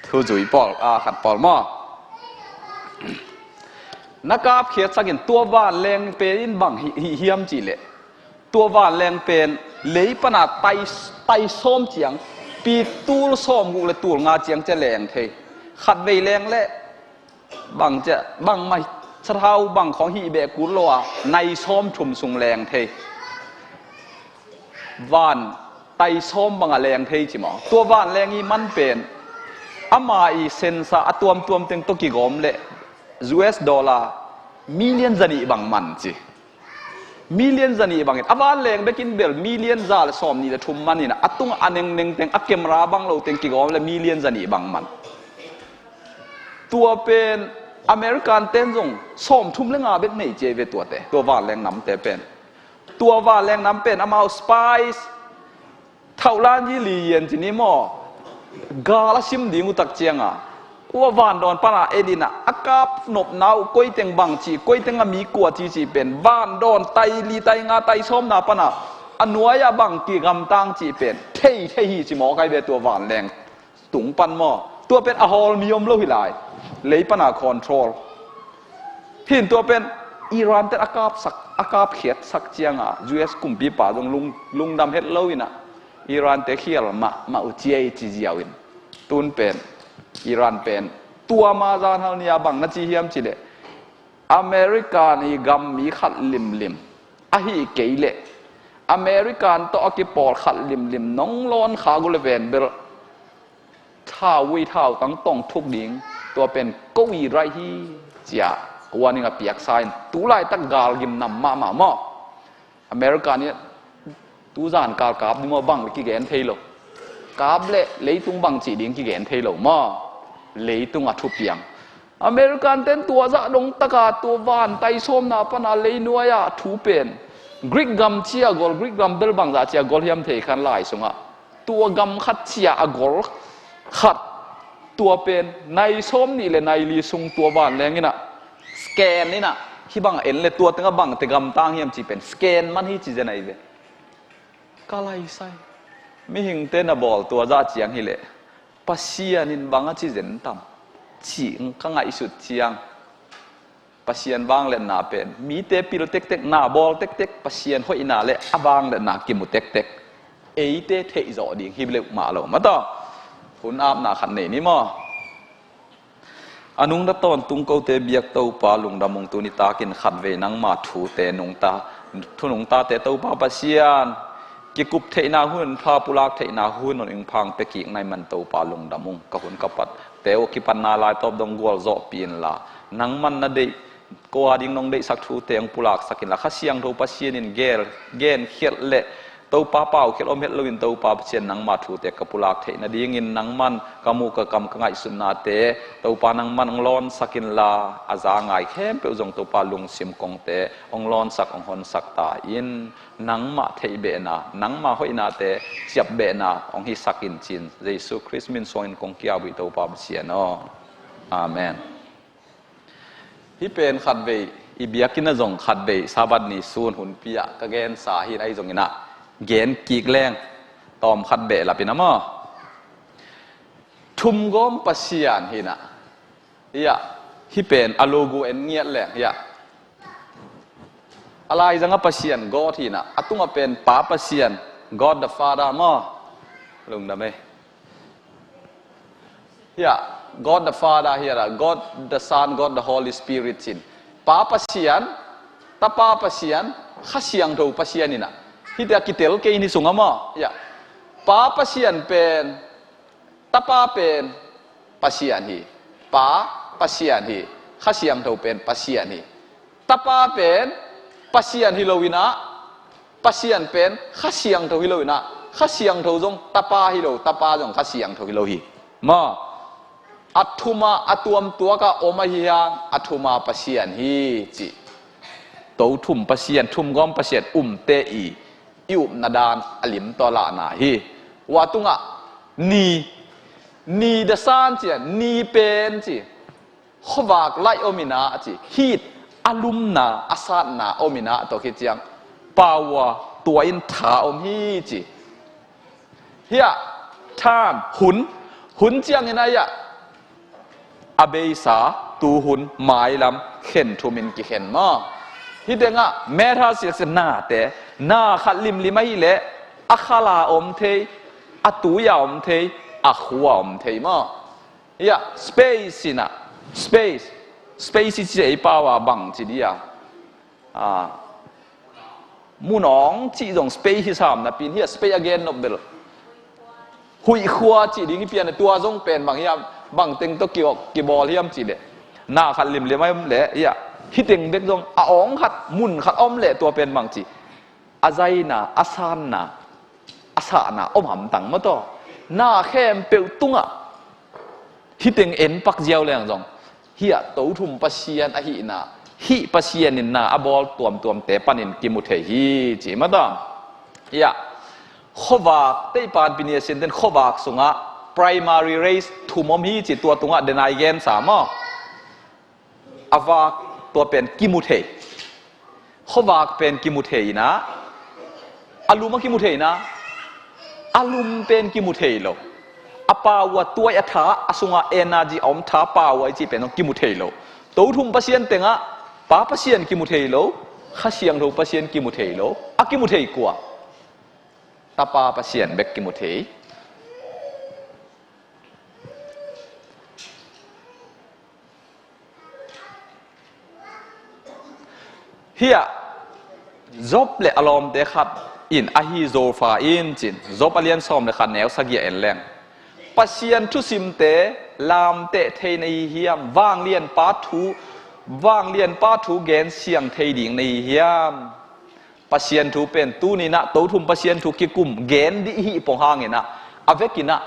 Thuzui pawl, a, khat pawl maw? Na kapkhiatsak in tua vanleng pen in bang hi, hi hiam cih leh, tua vanleng pen lei pana tai, tai sawm ciang, pi tul sawm guk le tul nga ciang cia leng thei. Khatvei leng leh bang cia, bangmah sathau bang khawng hih beh kul lo a, nai sawm thum sung leng thei. Van tai sawm bangah leng thei ci maw? Tua vanleng i man pen ama i sensa a tuamtuam teng tawh kigawm leh U S dollar million zanih bang man ci. Million zanih bangin a vanleng bekin bel million za le sawm nih le thum manin a tungah a nengneng teng, a camera bang lo teng kigawm leh million zanih bang man. Tua pen American ten zong sawm thum le nga bek nei ci ve tuate, tua vanleng namte pen. Tua vanleng nam pen amau spies thauhlan yi li yen ci ni maw? Gal a sim ding uh tak cianga, ua vandawn pana en ina, a kap nopna uh koi teng bang ci, koi teng a mi kua ci ci pen, vandawn tai li tai nga tai sawmna pana a nuai-ah bang kigamtang ci pen thei thei hi ci maw kai ve tua vanleng tung pan maw? Tua pen a hawl mi om lo hi lai. Lei pana control. Hin tua pen Iran ten a kapsak, a kapkhiatsak cianga U S kumpipa zong lung, lungdam het lo ina, Iran te khial mah, mah uh ciai ci ziau in. Tun pen Iran pen tua ma zan hal nia bang na ci hiam ci leh, American i gam mi khat limlim ahi kei leh, American tawh a kipawl khat limlim nong lawn kha uh le ven bel thauvui thautang tong thuk ding, tua pen ko i raih hi cia, kuaning a piaksa in, tu laitak gal gim nam mahmah maw? America nih tu zan kal kap ding maw bang le kigen thei lo. Kap leh leitung bang cih ding kigen thei lo maw? Leitung a thupiang. American ten tua zah dong taka tua van tai sawmna pana leinuai-ah thu pen Greek gam cia gol, Greek gam bel bangzah cia gol hiam thei khan lai sungah tua gam khat cia a gol khat, tua pen nai sawm nih le nai li sung tua vanleng inah scan inah hih bang en le tua tengah bangte gamtang hiam cih pen scan man hi ci zen ahi ve. Ka laisai. Mihingte na bawl tua zah ciang hileh Pasian in bang a ci zen tam cih ka ngaihsut ciang, Pasian vangliatna pen mite pil tektek, na bawl tektek, Pasian hoihna le a vangliatna kimu tektek. Eite theihzawh ding hi leuh mah lo mataw. Hun apna khat nei ni maw? A nungta tawntung kote biak Topa lungdam ung, tuni takin khatvei nangma thute nungta, thu nungtate Topa Pasian, kikup theihna hun, pha pulak theihna hun hong phang pia kik na hih man Topa lungdam ung. Ka hun ka patte uh kipatna lai tawp dong gualzawhpih inla, nangman na deih, ko a ding nong deihsak thute hong pulaksak inla, Kha Siangtho Pasian in gel, genkhialh le Topa paukhialh om het loin Topa Pasian nangma thute ka pulak theih nadingin nangman ka muh ka kam ka ngaihsutnate Topa nangman hong lawnsak inla, a za ngai khempeuh zong Topa lungsim kongte hong lawnsak hong honsak ta in, nangmah theihbehna, nangma hoihnate ciapbehna hong hisak in ci-in Jesu Khrist min suangin kong kiau hi Topa Pasian aw. Amen. Hih pen khatvei i biakinn ah zong khatvei Sabbath ni sun hunpi ah ka gensa hi in, ahi zongin ah gen kik leng tawm khat behlap in ah maw? Thumgawm Pasian hi in ah. Hiah, hih pen a logo en ngiat leng hiah, a laizang ah Pasian God hi in ah, a tungah pen Pa Pasian, God the Father maw? Lungdam ei. Hiah, God the Father hiah, God the Son, God the Holy Spirit ci-in, Pa Pasian, Tapa Pasian, Kha Siangtho Pasian hi in ah. Hih teh a kitel kei ni sungah maw? Hiah, Pa Pasian pen, Tapa pen Pasian hi. Pa Pasian hi. Kha Siangtho pen Pasian hi. Tapa pen Pasian hi lo in ah, Pasian pen Kha Siangtho hi lo in ah, Kha Siangtho zong Tapa hi lo, Tapa zong Kha Siangtho hi lo hi. Maw, a thum a, a tuamtuak a om ahi hang a thum a Pasian hi ci. Tothum Pasian, thumgawm Pasian umte i, i upna dan a lim tawh lahna hi. Ua tungah ni, ni dasan ci a, ni pen ci, khuavak laih om in ah ci, heat, a lumna, a satna om in ah, tua khit ciang power, tua in tha om hi ci. Hiah, time, hun, hun ciangin ah hiah, a beisa, tuhun, mailam, khen thum in kikhen maw? Hih tengah matter siasia nate, na khat limlim ahih leh a khal a om thei, a tui a om thei, a khu a om thei maw? Hiah, space in ah, space, space i cih ei pau a bang ci dih a, a, mun awng cih zong space hi sam napi in, hiah space a gen nop bel, huih khua cih ding hi pian a, tua zong pen bang hiam, bang teng tawh ki, kibawl hiam cih leh, na khat limlim a om leh hiah, hih teng bek zong a awng khat, mun khat om leh tua pen bang ci, a zaina, a sanna, a sahna om hamtang maw taw. Na khempeuh tungah hih teng en pak ziau leng zong, hiah, tothum Pasian ahihna, hih Pasian in na a bawl tuamtuamte panin kimu thei hi ci maw taw. Hiah, khuavak, teipanpi ni a sinten khuavak sungah primary rays thum om hi ci, tua tungah denai gensa maw? A vak, tua pen kimu thei. Khuavak pen kimu thei in ah, a lum a kimu thei in ah, a lum pen kimu thei lo. A power, tuai a tha, a sungah energy a om tha, power i cih pen zong kimu thei lo. Tothum Pasian tengah Pa Pasian kimu thei lo, Kha Siangtho Pasian kimu thei lo. A kimu thei kua? Tapa Pasian bek kimu thei. Hiah, Job le a lawmte khat in ahi Zophar in ci-in, Job a lian sawm le khat neu sagih ah en leng, Pasian thusimte lamteh thei na hi hiam? Vanglianpa thu, vanglianpa thu gen siang thei ding na hi hiam? Pasian thu pen tuni in ah tothum Pasian thu kikum gen dih hih pong hangin ah, a vekin ah,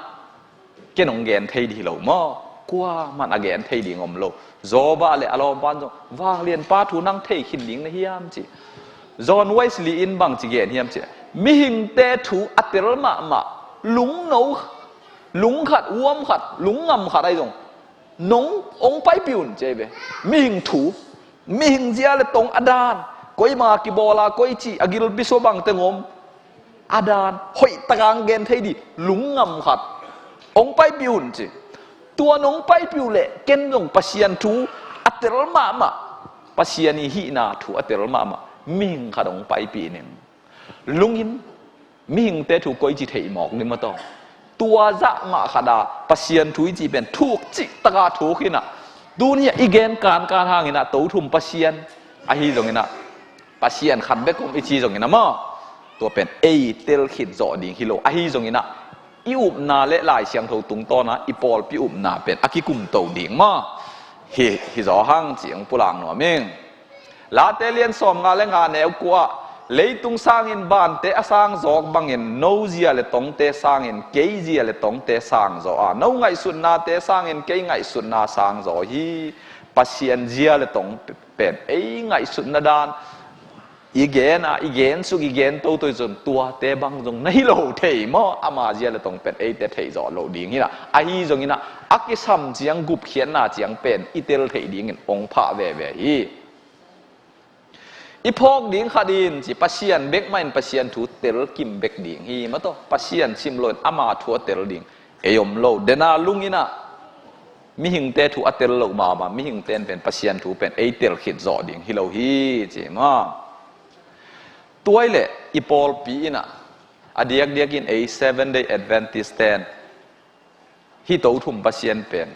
ken hong gen thei dih hi lo maw? Kuaman a gen thei ding om lo. Job le a lawmpa in zong, vanglianpa thu nang thei khin ding na hiam ci. John Wesley in bang ci gen hiam ci, mihingte thu a tel mahmah, lungno, lungkhat, uamkhat, lungngamkhat ahi zong, nong hong paipih un ci ei ve. Mihing thu, mihing zia le tong a dan, koima kibawl a, koi ci, a gilpi sua bang teng om, a dan hoih takin gen thei ding lungngam khat hong paipih un ci. Tua nong paipih uh leh ken zong Pasian thu a tel mahmah, Pasian i hihna thu a tel mahmah mihing khat hong paipih ning. Lungin mihingte thu koici theih mawk ni maw taw. Tua zah mah khat a Pasian thu i cih pen thuk cih takin thuk hi-in ah, tuni-ah i gen kankan hangin ah, Tothum Pasian ahi zongin ah, Pasian khat bek om i ci zongin ah maw, tua pen ei tel khit zawh ding hi lo. Ahi zongin ah, i upna le Lai Siangtho tungtawn a i pawlpi upna pen a kikum to ding maw, hi, hi zaw hang ci hong pulak nuam ing. Late lian sawmnga le nga neu kua ah, leitung sangin vante a sang zawk bangin no zia le tongte sangin kei zia le tongte sang zaw a, no ngaihsutnate sangin kei ngaihsutna sang zaw hi. Pasian zia le tong pen ei ngaihsutna dan i gen a, i gen suk, i gen toto i cun tuate bang zong na hi lo thei maw? Ama zia le tong pen eite theih zawh loh ding hi-in ah, ahi zongin ah a kisam ciang gupkhiatna ciang pen i tel theih dingin hong phah veve hi. I phawk ding khat in ci, Pasian bek mah in Pasian thu tel kim bek ding hi maw taw. Pasian sim loin ama thu a tel ding ei om lo. Dena lungin ah mihingte thu a tel loh mahmah, mihingte in pen Pasian thu pen ei tel khit zawh ding hi lo hi ci maw. Tua hi leh i pawlpi in ah, a diakdiakin ei Seven Day Adventist ten hih Tothum Pasian pen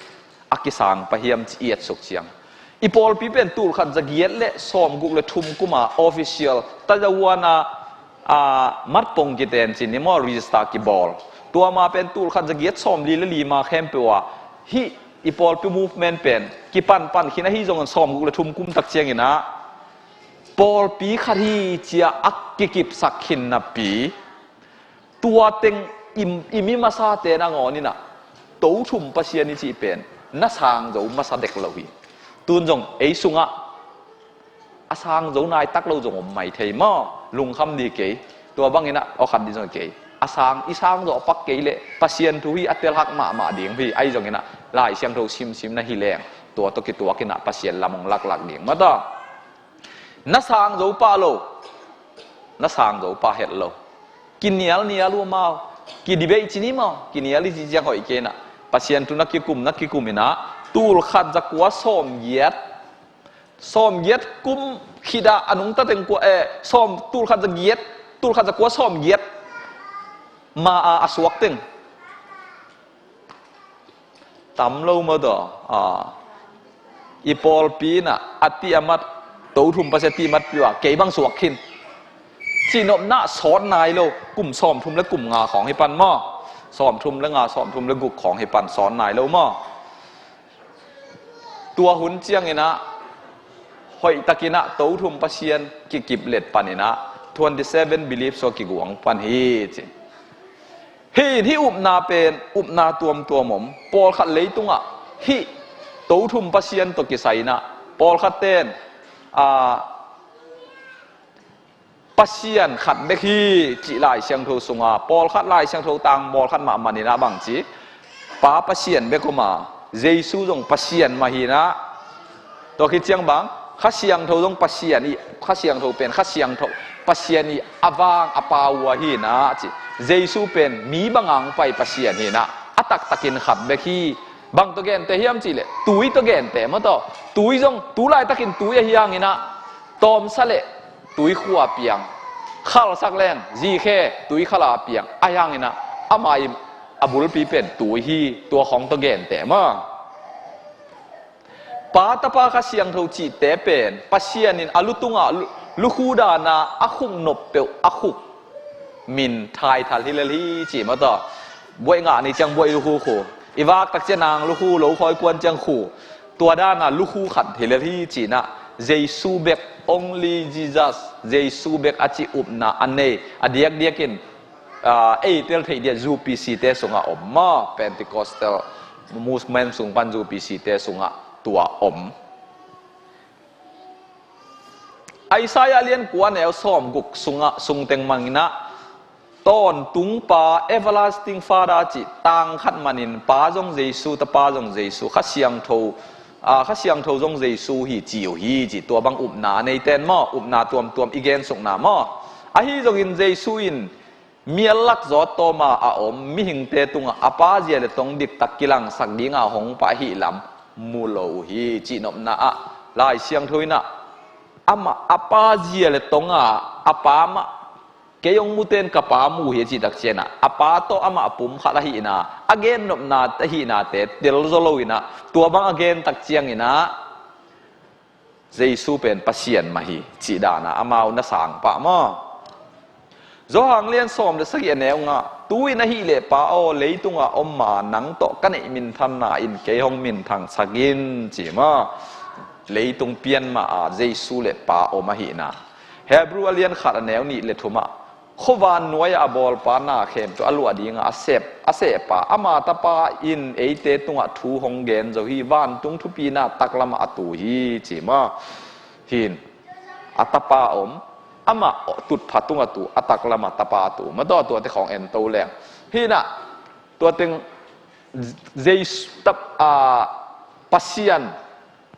a kisang pah hiam ci i et suk ciang, i pawlpi pen tulkhat zagiat le sawmguk le thum kum a official tazawana, a, matpong kiten ci ni maw, register kibawl. Tua ma pen tulkhat zagiat sawmli le lima khempeuh a hih i pawlpi movement pen kipanpan khin ahi zongin sawmguk le thum kum tak ciangin ah pawlpi khat hi ci-a a kikipsak khin napi, tua teng i, i mi masate nangawn in ah Tothum Pasian i cih pen na sang zo masa dek lo hi. Tun zong ei sungah a sang zo nai tak lo zong om mai thei maw? Lungkham dih kei. Tua bangin ah aw khat dih zong kei. A sang, i sang zawh pak kei leh Pasian thu hi a tel hak mahmah ding hi. Ahi zongin ah Lai Siangtho simsim na hi leng tua tawh kituakin ah Pasian lam hong laklak ding maw taw. Na sang zo pah lo, na sang zo pah het lo. Kinialnial uh amau, kidibei ci ni maw, kinial i ci ciang hoih kei in ah, Pasian thu na kikum, na kikum in ah, tulkhat zakua sawmgiat, sawmgiat kum khit ah a nungta teng kua, eh, sawm, tulkhat zagiat, tulkhat zakua sawmgiat ma a, a suak teng. Tam lo maw taw, a, i pawlpi in ah, a tih a mat, Tothum Pasian a tih mat piu a, kei bang suak khin. Cihnopna sawt nai lo, kum sawmthum le kum nga khawng hi pan maw? Sawmthum le nga, sawmthum le guk khawng hi pan, sawt nai lo maw? Tua hun ciangin ah, hoihtakin ah Tothum Pasian kikip let panin ah, twenty seven beliefs aw kiguang pan hi ci. Hih in hih upna pen, upna tuamtuam om. Pawlkhat leitungah hih Tothum Pasian tawh kisai in ah, pawlkhat ten, a, Pasian khat bek hi cih Lai Siangtho sunga, pawlkhat Lai Siangtho tang pawlkhat mah manin ah bang ci, Pa Pasian bek om a, Jesu zong Pasian mah hi in ah, tua khit ciang bang, Kha Siangtho zong Pasian i, Kha Siangtho pen Kha Siangtho, Pasian i a vang a Pa uh ahi in ah ci. Jesu pen mi banga hong pai Pasian hi in ah, a taktakin khat bek hi. Bang tawh genteh hiam cih leh tui tawh genteh maw taw. Tui zong tu laitakin tui ahi hangin ah, tawmsa leh tui khua piang, khalsak leng zikhe tui khala piang ahi hangin ah, ama i a bulpi pen tui hi. Tua khawng tawh genteh maw. Pa, Tapa, Kha Siangtho cihte pen Pasian in a lu tungah lu-, lukhu dana a khuk nop peuh a khuk min thaithal hi lel hi ci maw taw. Buaih ngah ni ciang buaih lukhu khu, i vak tak ciang nang lukhu, lo khawi kuan ciang khu, tua dana lukhu khat hi lel hi ci in ah, Jesu bek, only Jesus, Jesu bek a cih upna a nei, a diakdiakin, a, ei tel theih dia U P C te sungah om maw, Pentecostal movement sung pan U P C te sungah tua om. Isaiah lian kua neu sawmguk sungah, sungteng mangin ah, Tawntung Pa, Everlasting Father cih tang khat manin, Pa zong Jesu, Tapa zong Jesu, Kha Siangtho, a, Kha Siangtho zong Jesu hi ci uh hi ci. Tua bang upna a neiten maw, upna tuamtuam i gensukna maw. Ahi zongin Jesu in mial lak zaw tawma a om mihingte tungah a Pa zia le tong diktak kilangsak dinga hong pah ahih lam mu lo uh hi. Cihnopna ah Lai Siangtho in ah amah a Pa zia le tonga a Pa mah, kei hong muten ka Pa mu hi a cih tak ciangin ah a Pa tawh amah pum khat ahihna, a gennopna ahihnate tel zaw lo in ah tua bang a gen tak ciangin ah Jesu pen Pasian mah hi cih dan ah amau na sang pah maw? Johan lian sawm le sagih a neu nga, tu-in ahih leh Pa aw, leitungah om ma nang tawh ka neih minthanna in kei hong minthangsak in, ci maw? Leitung pian ma a Jesu le Pa om ahihna. Hebru a lian khat a neu nih le thum ah, khuavannuai ah a bawlpa na khempeuh a luah dingah a sep, a sehpa, ama tapa in eite tungah thu hong gen zo hi, vantung thupina taklamah a tu hi, ci maw? Hin a tapa om, amah tutpha tungah tu, a taklamah tapa a tu. Mataw, tuate khawng en to leng. Hinah, tua teng Jesu tap, a, Pasian,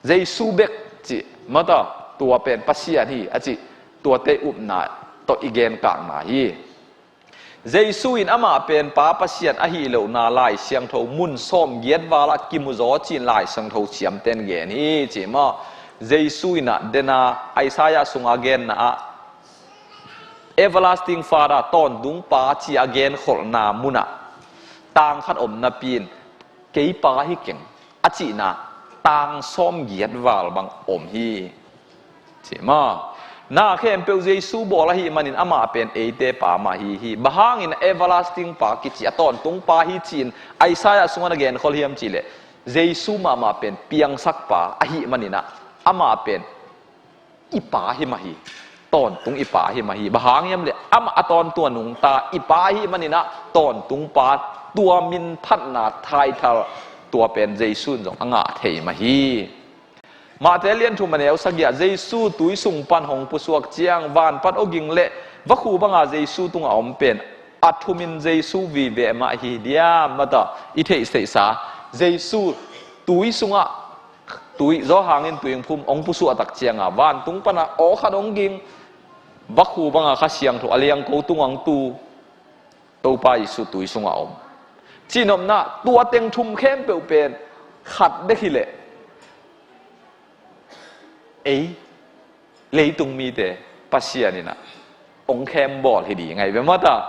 Jesu bek cih, mataw, tua pen Pasian hi a cih, tuate upna tawh i genkakna hi. Jesu in amah pen Pa Pasian ahi lohna Lai Siangtho mun sawm giat val ah kimu zaw ci-in Lai Siangtho ciamten gen hi, ci maw? Jesu in ah dena Isaiah sunga genna ah Everlasting Father, tawntung Pa ci a genkholhna munah tang khat om napi-in kei Pa hi keng a cihna tang sawm giat val bang om hi. Ci maw? Na khempeuh Jesu bawl ahih manin amah pen eite Pa mah hi hi. Bang hangin everlasting Pa kici a tawntung Pa hi ci-in Isaiah sungah na genkhol hiam cihleh Jesu mahmah pen piangsak Pa ahih manin ah amah pen i Pa hi mah hi. Tawntung i Pa hi mah hi. Bang hang hiam leh amah a tawntung a nungta i Pa ahih manin ah tawntung Pa, tua minphatna title tua pen Jesu in zong a ngah thei mah hi. Mate lian thum a neu sagih ah Jesu tui sung pan hong pusuak ciang van pan awging le vakhu banga Jesu tungah om pen a thumin Jesu vive mah hi diam, mataw, i theihtheihsa Jesu tui sungah tui, Johan in tui hong phum, hong pusuah tak cianga vantung pana aw khat hong ging, vakhu banga Kha Siangtho a liangko tungah hong tu, Topa Jesu tui sungah om. Cihnopna, tua teng thum khempeuh pen khat bek hileh ei leitung mite Pasian in ah hong khem bawl hi ding ahi ve, mataw.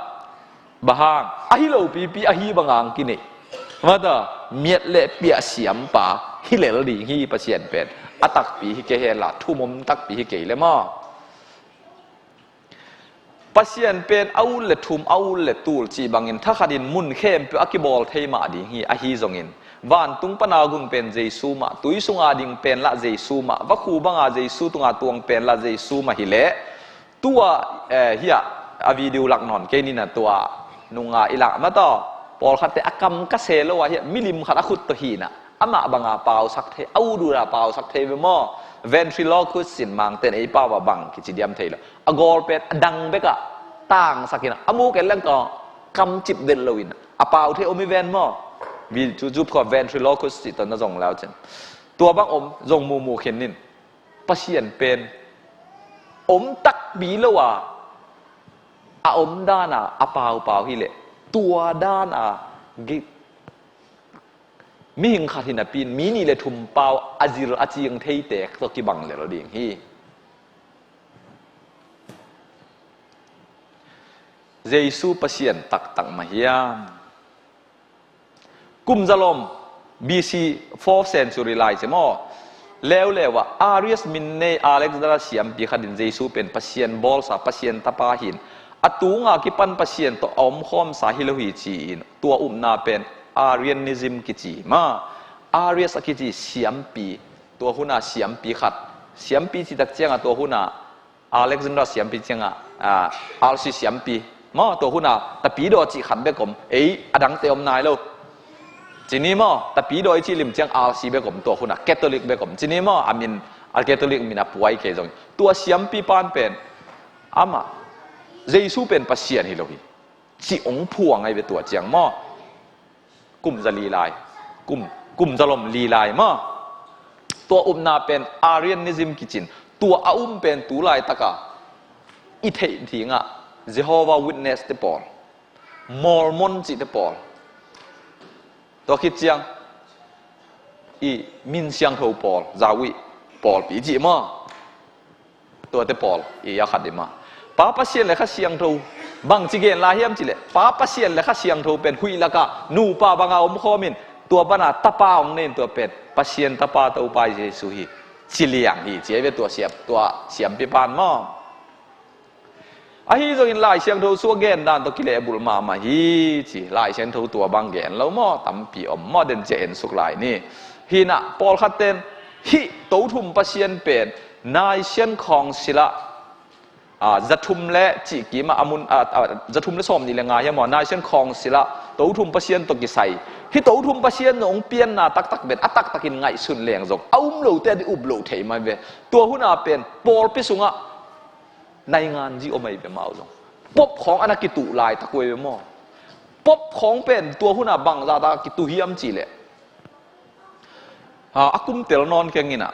Bang hang, ahi lopipi ahi banga hong kineih, mataw, miat le piah siampa hi lel ding hi. Pasian pen a takpi hi kei hen la, thum om takpi hi kei le maw? Pasian pen a ut le thum, a ut le tul cih bangin thakhatin mun khempeuh a kibawl thei mah ding hi. Ahi zongin vantung pana gung pen Jesu mah, tui sunga ding pen lah Jesu mah, vakhu banga Jesu tunga tuang pen lah Jesu mah hileh, tua, eh, hiah a video lak nawn kei nina, tua nunga i lak, mataw, pawlkhatte a kam ka se lo ah hiah milim khat a khut tawh hinah amah banga pausak thei, a ut uta pausak thei ve maw? Ventriloquist in Mangten ei pau ah bang kici diam thei lo. A gawl pen a dang bekah tangsakin a muk en leng tawh kamcip den loin a pau thei om i ven maw? Vi cu cu phua ventriloquist cih tawh na zong lau cin. Tua bang om zong mumu khin nin. Pasian pen om takpi lo a, a om dana a paupau hileh tua dana gi-, mihing khat hi napi-in mi nih le thum pau a zil a ciing theite tawh kibang lel ding hi. Jesu Pasian taktak mah hiam? Kum zalom B C fourth century lai ci maw? Leuleu ah Arius min nei Alexander siampi khat in Jesu pen Pasian bawlsa, Pasian tapa hi-in a tunga kipan Pasian tawh a omkhawmsa hi lo hi ci-in tua upna pen Arianism kici maw? Arius a kici siampi, tua huna siampi khat, siampi citak cianga tua huna Alexander siampi cianga, ah, R C siampi maw, tua huna Tapidaw cih khat bek om, ei a dangte om nai lo. Ci ni maw, Tapidaw i cih lim ciang R C bek om, tua huna Catholic bek om. Ci ni maw, a min, a Catholic min a puai kei zong. Tua siampi pan pen amah Jesu pen Pasian hi lo hi ci ong phuang ahi ve tua ciang maw? Kum za li lai, kum, kum zalom li lai maw? Tua upna pen Arianism kicin, tua a um pen tu laitaka i theih dingah Jehovah Witness te pawl, Mormon cihte pawl, tua khit ciang i min siangtho pawl, Zawi pawlpi cih maw? Tuate pawl i a khat i mah. Pa Pasian le Kha Siangtho bangci gen lai hiam cihleh, Pa Pasian le Kha Siangtho pen huih lakah nupa banga omkhawmin, tua pana tapa hong nei in, tua pen Pasian tapa Topa Jesu hi ci liang hi ci ei ve, tua siam, tua siampi pan maw? Ahi zongin Lai Siangtho sua gen dan tawh kilehbulh mahmah hi ci. Lai Siangtho tua bang gen lo maw? Tampi om maw? Den cia en suk lai ni. Hinah pawlkhat ten hih Tothum Pasian pen Nicene Council ah, a, zathum le cihkim ah, a mun, a, a, zathum le sawmnih le nga hiam maw, Nicene Council ah Tothum Pasian tawh kisai, hih Tothum Pasian nong pianna taktak pen a taktakin ngaihsun leng zong a um lote a di up loh thei mai ve. Tua huna pen pawlpi sungah naingan zi om ahi ve, mau zong. Pop khawng a na kituh laitak uh ahi ve maw? Pop khawng pen tua huna bangzah tak a kituh hiam cihleh, a, a kum tel nawn keng inah,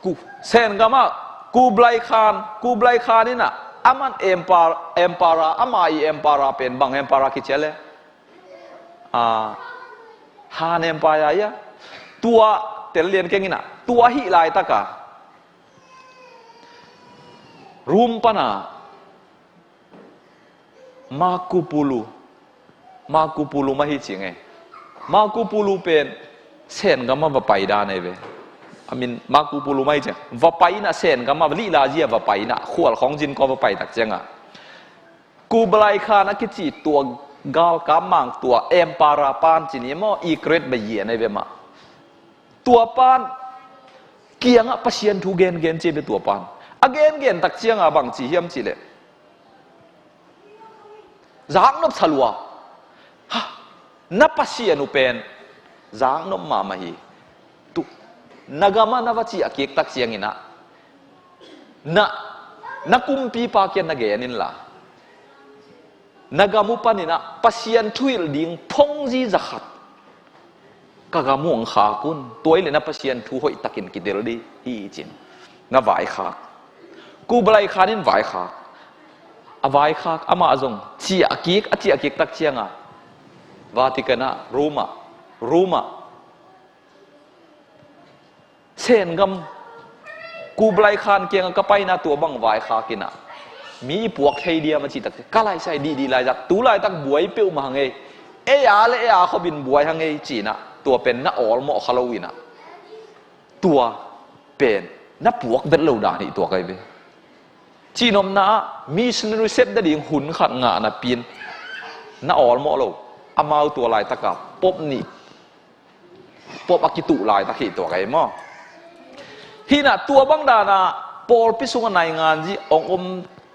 Ku, Sen gam ah Kublai Khan, Kublai Khan inah, aman empire, empire, ama i empire pen bang empire kici a le? A, Han Empire ia. Tua tel lian keng inah, tua hih laitaka Rum pana Marco Polo, Marco Polo mah hi ci nge. Marco Polo pen Sen gam ah va pai dan ahi ve. I mean, Marco Polo mah hi ci. Va pai inah Sen gam ah, lihlazia va pai inah, khual khawng zin kawm va pai tak ciangah, Kublai Khan a kici tua galkap mang, tua empire pan ci ni maw, i great bayian ahi ve mah. Tua pan kiangah Pasian thu gengen ci ve tua pan. A gengen tak ciangah bang ci hiam cihleh, zaknop sa lua. Ha, na Pasian uh pen zaknop mahmah hi. Tu, na gam ah na va ciah kik tak ciang inah, na, na kumpipa kiang na gen inla, na gam uh pan inah Pasian thuhilh ding phongzi zakhat ka gam uh hong khak un. Tua hileh na Pasian thu hoihtakin kitel ding hi ci-in na vaikhak. Kublai Khan in vaikhak. A vaikhak, amah zong ciah kik, a ciah kik tak ciangah Vatican ah, Roma, Roma, Sen gam, Kublai Khan kiangah ka paina tua bang vaikhak inah, mi i puak thei diam a cih tak ciang, ka laisai dihdih laizak, tu laitak buai peuhmah hang ei, ei a le ei a khopin buai hang ei ci inah, tua pen na awlmawh kha lo inah, tua pen na puak vet lo dan hi tua kai ve. Cihnopna ah missionary sep nading hun khat ngah napi-in na awlmawh lo. Amau tua laitaka pop nih, pop a kituh laitak hi tua kai maw? Hinah tua bang dana pawlpi sungah naingan zi hong om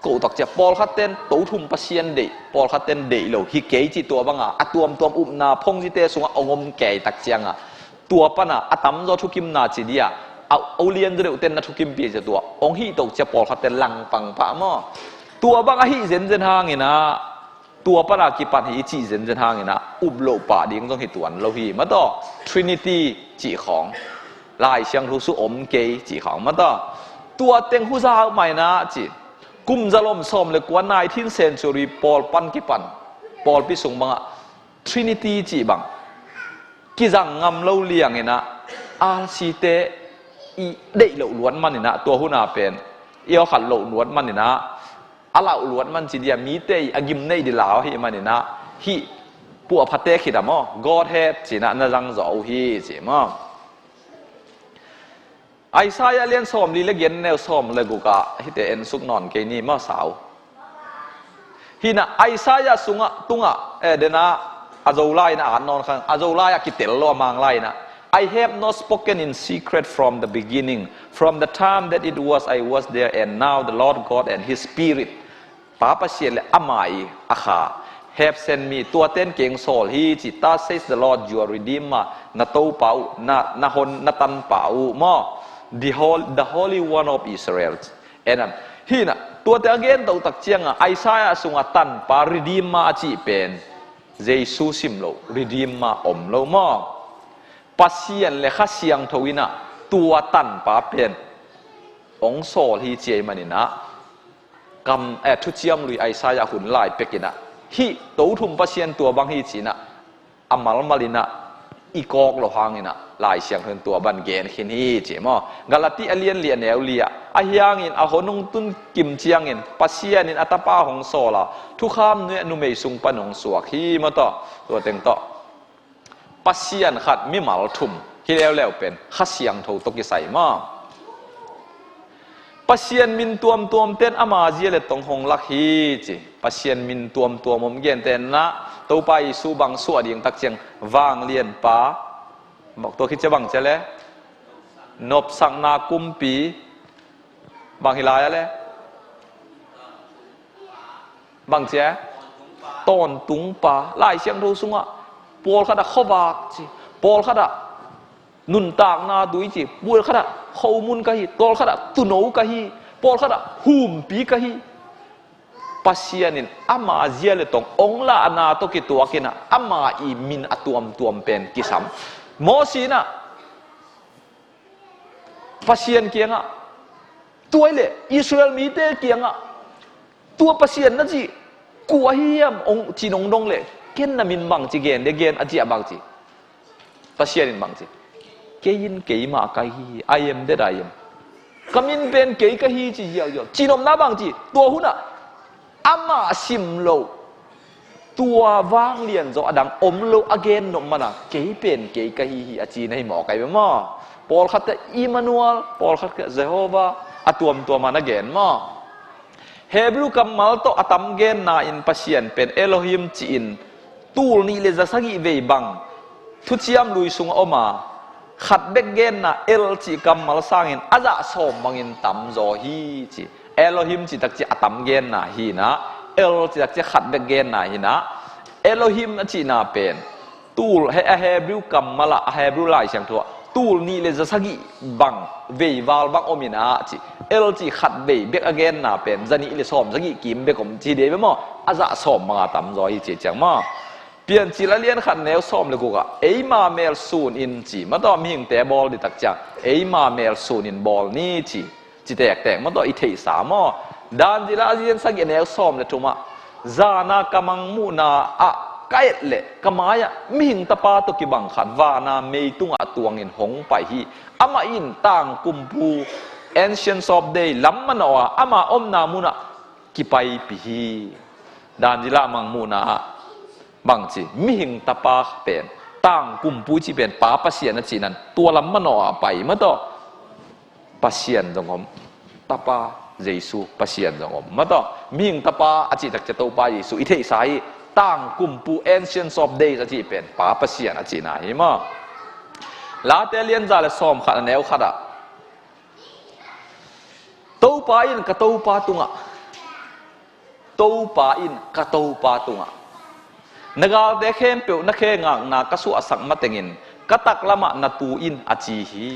koh tak ciang, pawlkhat ten Tothum Pasian deih, pawlkhat ten deih lo hi kei ci, tua banga a tuamtuam upna phongzite sungah hong om kei tak cianga, tua pana a tamzaw thukimna ci dia, a ulian deuh ten na thukimpih cia tua hong hih toh cia pawlkhat ten langpang pah maw? Tua bang a hih zenzen hangina, tua pana kipan hi i cih zenzen hangina, up loh pah ding zong hi tuan lo hi mataw. Trinity cih khawng, Lai Siangtho su om kei cih khawng mataw. Tua teng huza maina ci, kum zalom sawm le kua, nineteenth century pawl pan kipan, pawlpi sung bangah Trinity cih bang kizang ngam lo lianginah, R C te i deih loh luat maninah, tua huna pen i awkhat loh luat maninah, a lauh luat man ci dia, mite i a gim neih di lau ahi maninah, hih puahphate khit a maw, Godhead cinah na zangzawh uh hi ci maw? Isaiah lian sawmli le giat, neu sawm le gukah hihte ensuk nawn kei ni maw sau. Hinah Isaiah sungah, tungah, eh, denah a Zolai inah a nawn khang, a Zolai a kitel lo a Manglai inah, "I have not spoken in secret from the beginning, from the time that it was, I was there, and now the Lord God and his Spirit." Pa Pasian le ama i a Kha have sent me, tua ten keng sawl hi ci. "Thus says the Lord, your Redeemer," na Topa uh, na, na hon, na tanpa uh maw? "The Hol-, the Holy One of Israel." Amen. Hinah, tuate a gen toh tak cianga Isaiah sunga tanpa, Redeemer a cih pen Jesu sim lo, Redeemer om lo maw? Pasian le Kha Siangtho inah tua tanpa pen hong sawl hi ci ei maninah, kam, eh, thuciam lui Isaiah hun lai pekinah Hih to thum Pasian tua bang hi cinah a malmal inah i kawk lo hanginah Lai Siangtho in tua ban gen khin hi ci maw? Galati a lian li a neu li ah, a hiangin a hun hong tun kim ciangin Pasian in a tapa hong sawl a, thukham nuai ah numei sung pan hong suak hi maw tawh. Tua teng tawh Pasian khat mimal thum hi leuleu pen Kha Siangtho tawh kisai maw? Pasian min tuamtuam ten ama zia le tong hong lak hi ci. Pasian min tuamtuam om gen tenah Topa Jesu bang suah ding tak ciang vanglianpa, tua khit cia bang cia le nopsakna kumpi, bang hi lai a le bang cia, tawntungpa. Lai Siangtho sungah pawlkhat ah khuavak ci, pawlkhat ah nuntakna tui ci, pawlkhat ah khomun ka hi, pawlkhat ah tuuno ka hi, pawlkhat ah humpi ka hi. Pasian in ama zia le tong ong lahna tawh kituakinah ama i min a tuamtuam pen kisam. Mawsi inah Pasian kiangah, tua i le Israel mite kiangah, tua Pasian na cih kua hi hiam, ong ci nong dong le, ken na min bang ci gen de, gen a ciah bang ci. Pasian in bang ci, kei in keimah ka hi, I am that I am. Ka min pen kei ka hi ci ziauziau. Cinopna bang ci, tua hunah ama sim lo, tua vanglian zaw a dang om lo a gen nop mana, kei pen kei ka hi hi a ci na hi maw, kai bia maw? Pawlkhat ka Emmanuel, pawlkhat ka Jehovah, a tuamtuam a na gen maw? Hebrew kammal tawh a tam genna in Pasian pen Elohim ci-in tul nih le za sagih vei bang Thuciam Lui sungah om a, khat bek genna El cih kammal sangin a zah sawm bangin tamzaw hi ci. Elohim cih takciah a tam genna hi inah, El cih takciah khat bek genna hi inah, Elohim a cihna pen tul, he, a Hebrew kammal ah, a Hebrew Lai Siangtho ah tul nih le za sagih bang veival bang om inah ci. El cih khat vei bek a genna pen za nih le sawm sagih kim bek om ci de bia maw? A zah sawm banga tamzaw hi ci ciang maw? Piancil a lian khat neu sawm le guk ah, eima mel sun in ci, mataw mihingte bawl ding tak ciang eima mel sun in bawl ni ci, ci tektek mataw i theihsa maw? Dan zila a lian sagih a neu sawm le thum ah, zana ka mangmuhna ah ka et leh ka mai-ah mihing tapa tawh kibang khat vana mei tungah tuangin hong pai hi. Amah in tangkumpu, Ancients of Day, lam manawh a ama omna munah kipaipih hi. Dan zila mangmuhna ah bangci, mihing tapa pen tangkumpu cih pen Pa Pasian a cihna in tua lam manawh a pai mataw. Pasian zong om, Tapa Jesu Pasian zong om mataw. Mihing tapa a cih takciah Topa Jesu i theihsa hi. Tangkumpu, Ancients of Days a cih pen Pa Pasian a cihna hi maw? Late lianza le sawm khat a neu khat ah, Topa in ka Topa tungah, Topa in ka Topa tungah, na galte khempeuh na khe ngakna ka suahsak matengin ka taklamah na tu in a ci hi.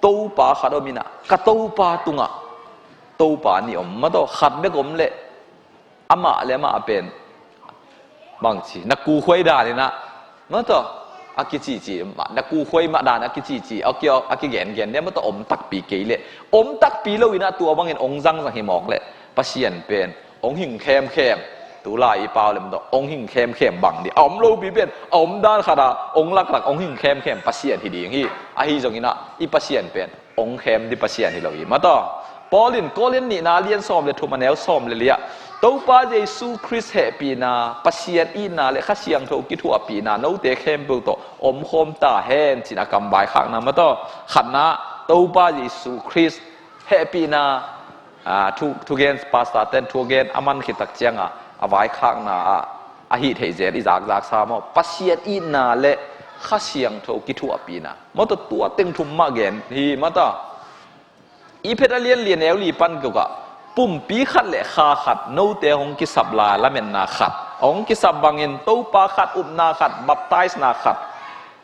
Topa khat om inah ka Topa tungah Topa nih om mataw. Khat bek om leh amah le amah pen bangci, na kukhuai dan inah mataw a kicici, na kukhuai mah dan a kicici, a ki, a kigengen dia mataw om takpi kei leh, om takpi lo inah tua bangin ong zangzang hi mawk leh Pasian pen ong hing khemkhem. Tulai i pau le mataw ong hing khemkhem bang dih a om lopi pen a om dan khat a ong laklak ong hing khemkhem Pasian hi ding hi. Ahi zong inah i Pasian pen ong khem dih Pasian hi lo hi mataw. Paul in Korin nihna lian sawm le thum a neu sawm le li ah, Topa Jesu Khrist hehpihna, Pasian itna le Kha Siangtho kithuahpihna note khempeuh tawh omkhawm ta hen cin a kam vaikhakna mataw. Khatna, Topa Jesu Khrist hehpihna, a, thu, thugen pastor ten thugen a man khit tak cianga a vaikhakna ah a hih theih zel i zakzaksa maw? Pasian itna le Kha Siangtho kithuahpihna mataw, tua teng thum mah gen hi mataw. I phet a lian li a neu li pan keu kah, pumpi khat le kha khat, note hong kisap lai lametna khat, hong kisap bangin Topa khat, upna khat, baptisena khat.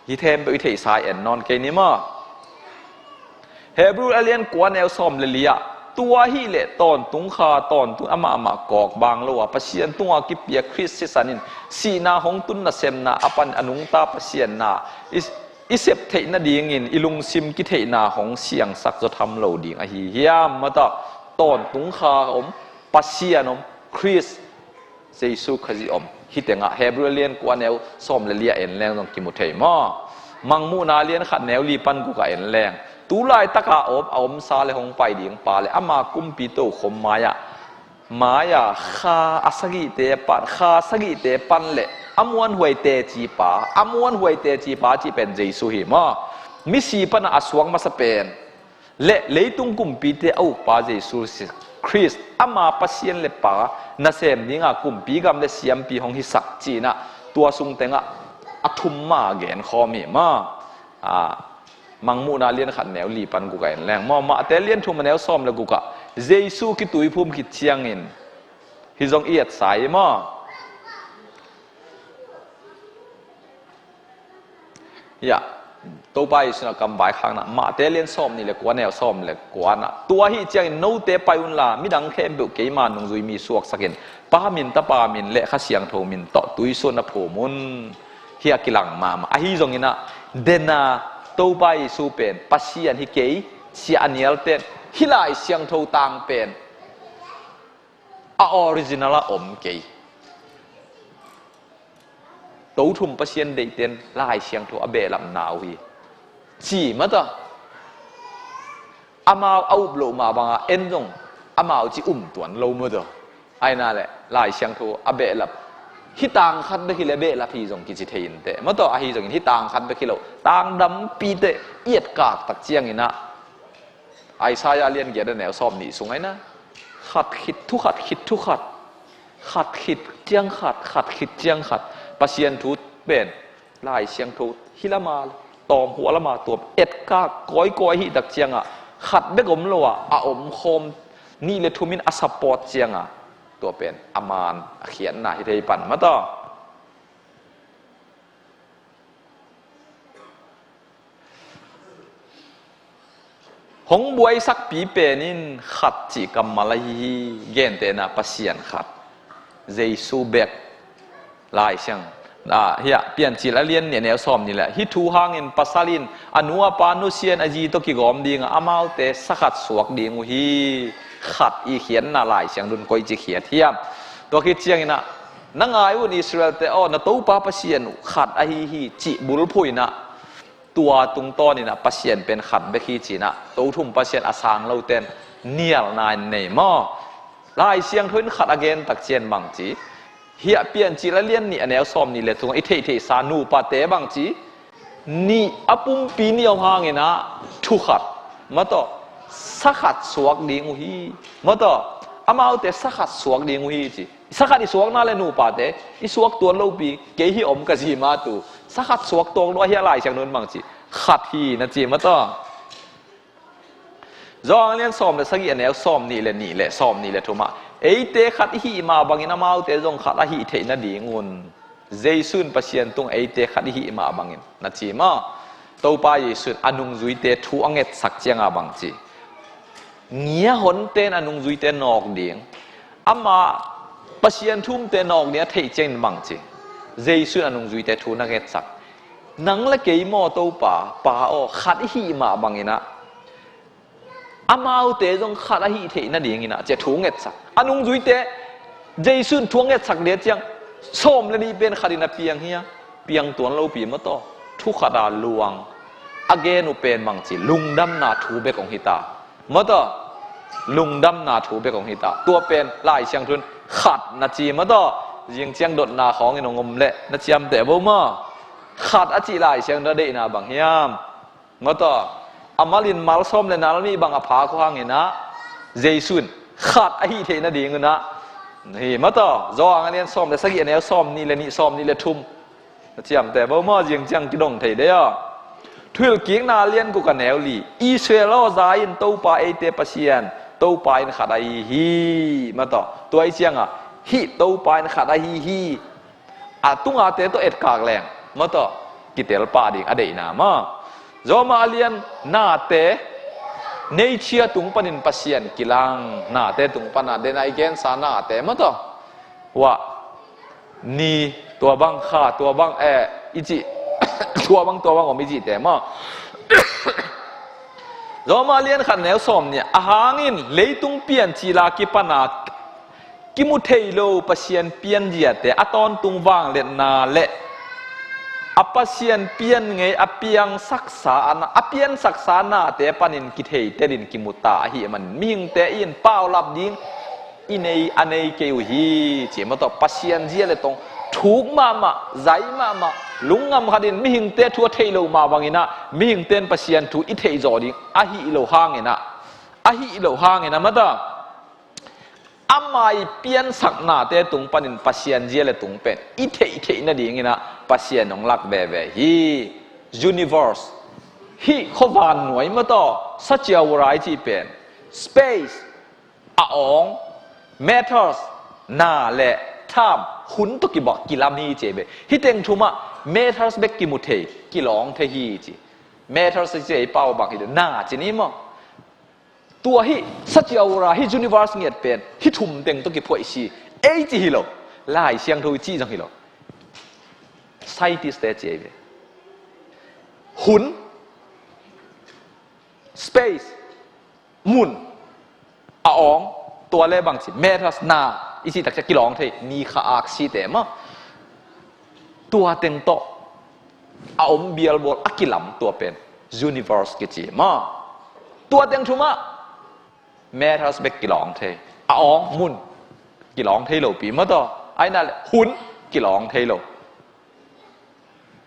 Hi thempeuh i theihsa i en nawn kei ni maw? Hebrew a lian kua neu sawm le li ah, tua hileh tawntung kha, tawntung amah amah kawk bang lo a Pasian tunga kipia Khrist sisan in sihna hong tun nasemna a pan a nungta Pasian na i, i sep theih nadingin i lungsim kitheihna hong siangsak zaw tham lo ding ahi hiam? Mataw, tawntung kha om, Pasian om, Khrist Jesu Khazih om. Hih tengah Hebrew lian kua neu sawm le li ah en leng zong kimu thei maw? Mangmuhna lian khat neu li pan guk ah en leng, tu laitaka om, a omsa le hong pai ding pa le ama kumpi tokhom mai-ah, mai-ah kha a sagihte pan, kha sagihte pan le a muanhuai tecipa, a muanhuai tecipa cih pen Jesu hi maw? Misi panah a suak masa pen le leitung kumpite a ukpa Jesu Khrist, ama Pasian le Pa nasem dinga kumpi gam le siampi hong hisak ci-in ah, tua sung tengah a thum mah genkhawm hi maw? A, Mangmuhna lian khat neu li pan guk ah en leng maw? Mahte lian thum a neu sawm le guk ah Jesu kituiphum khit ciangin hih zong i etsa hi maw? Hiah Topa Jesu in a kam vaikhakna, Mahte lian sawm nih le kua neu sawm le kua-ah, tua ahih ciangin note pai unla, midang khempeuh keima nungzui mi suaksakin, Pa min, Tapa min le Kha Siangtho min tawh tuisuan na phum un. Hiah kilang mahmah. Ahi zongin ah, dena Topa Jesu pen Pasian hi kei, ci-a a nialten hih Lai Siangtho tang pen a original ah om kei. Tothum Pasian deihten Lai Siangtho a behlapna uh hi, ci mataw. Amau a up loh mah banga en zong amau ci um tuan lo mataw. Aina le Lai Siangtho a behlap, hih tang khat bek hi le behlap hi zong kici thei inteh mataw. Ahi zongin hih tang khat bek hi lo, tang dampite i etkak tak ciangin ah Isaiah lian giat a neu sawm nih sung aina, khat khit thu khat khit thu khat, khat khit ciang khat, khat khit ciang khat, Pasian thu pen Lai Siangtho hih lama tawm, hua lama tuam etkak kawikawi ahih tak ciangah, khat bek om lo ah a omkhawm, nih le thumin a support ciangah, tua pen a maan a khiatna hi thei pan mataw. Hong buaisakpi pen in khat cih kammal ahi hi. Gentehna Pasian khat, Jesu bek, Lai Siang. Ah, hiah Piancil a lian nih a neu sawm nih le, hih thu hangin pasal in a nu a pa nusia in a zi tawh kigawm ding a, amaute sa khat suak ding uh hi. Khat i khiatna Lai Siangtho in koici khiat hiam? Tua khit ciangin ah, na ngai un Israelte aw, na Topa Pasian uh khat ahi hi, cih bulphuh in ah, tua tungtawn in ah Pasian pen khat bek hi ci-in ah, Tothum Pasian a sang loten nialna in nei maw? Lai Siangtho in khat a gen tak ciang bang ci? Hiah Piancil a lian nih a neu sawm nih le thum ah i theihtheihsa nupate bang ci? Nih a pumpi nih om hangin ah thu khat mataw, sa khat suak ding uh hi mataw. Amaute sa khat suak ding uh hi ci. Sa khat i suakna le nupate, i suak tuan lopi, kei hih om ka zi mah tu. Sa khat suak tuak lo ahi a, Lai Siangtho in bang ci? Khat hi na ci mataw. Johan a lian sawm le sagih a neu sawm nih le nih le sawm nih le thum ah, eite khat i hih mah bangin amaute zong khat a hih theih nadingun Jesu in Pasian tung eite khat i hih mah bangin na ci maw? Topa Jesu in a nungzuite thu a ngetsak cianga bang ci? Ngia honte in a nungzuite nawk ding. Ama Pasian thumte nawk ding a theih ciangin bang ci? Jesu in a nungzuite thu na ngetsak. Nang le kei maw Topa, Pa aw, khat i hih mah bangin ah amaute zong khat a hih theih nadingin ah ci-a thu ngetsak. A nungzuite Jesu in thu a ngetsak dia ciang sawm le nih pen khat in a piang hi a, piang tuan lopi mataw. Thu khat a luang a gen uh pen bang ci? Lungdamna thu bek hong hi ta mataw. Lungdamna thu bek hong hi ta. Tua pen Lai Siangtho in khat na ci mataw. Zing ciang dotna khawngin hong om leh na ciamteh bo maw? Khat a cih Lai Siangtho a deihna bang hiam? Mataw, a malin malsawm le nalmi bang a phak uh hangin ah, Jesu in khat a hih theih nadingun ah, hi mataw, Johan a lian sawm le sagih a neu sawm nih le nih, sawm nih le thum. Na ciamteh bo maw? Zing ciang kidong thei de aw. Thuhilhkikna lian guk a neu li, Israel aw, za in Topa eite Pasian, Topa in khat ahi hi mataw. Tua i cianga hih Topa in khat ahi hi. A tungate tawh etkak leng mataw, kitel pah ding a deihna maw? Roma a lian nate, nature tung panin Pasian kilang, nate tung pana dena i gensa nate mataw. Wah, ni tua bang, kha tua bang, eh, i cih tua bang, tua bang om i cihte maw? Roma a lian khat neu sawm nih, a hangin leitung piancila kipana kimu thei lo Pasian pianziate a tawntung vangliatna le a Pasian pian ngei a piangsaksa a na, a piansaksa nate panin kitheitelin kimu ta ahih manin mihingte in paulap ding i nei, a nei kei uh hi, ci maw tawh. Pasian zia le tong thuk mahmah, zai mahmah, lungngam khatin mihingte thu a theih loh mah bangin ah mihingte in Pasian thu i theih zawh ding ahih loh hangin ah, ahih loh hangin ah maw tawh, ama i piansaknate tung panin Pasian zia le tung pen i theih theih nadingin ah Pasian hong lak veve hi. Universe, hih khuavannuai maw tawh, saciawura i cih pen, space, a awng, matters, na le time, hun tawh kibak kilam hi ci ve. Hih teng thum ah matters bek kimu thei, kilawng thei hi ci. Matters i ci ei pau bang hi na ci ni maw. Tua hih saciawura, hih universe ngiat pen hih thum teng tawh kiphuaisi ei ci hi lo. Lai Siangtho i cih zong hi lo. Scientist te ci ei ve. Hun, space, mun, a awng, tua le bangci matters, na i cih takcia kilawng thei, ni, kha, aksi te maw. Tua teng tawh a om bialbawl a kilam tua pen universe kici maw. Tua teng thum ah matters bek kilawng thei, a awng, mun kilawng thei lopi maw tawh, aina le hun kilawng thei lo.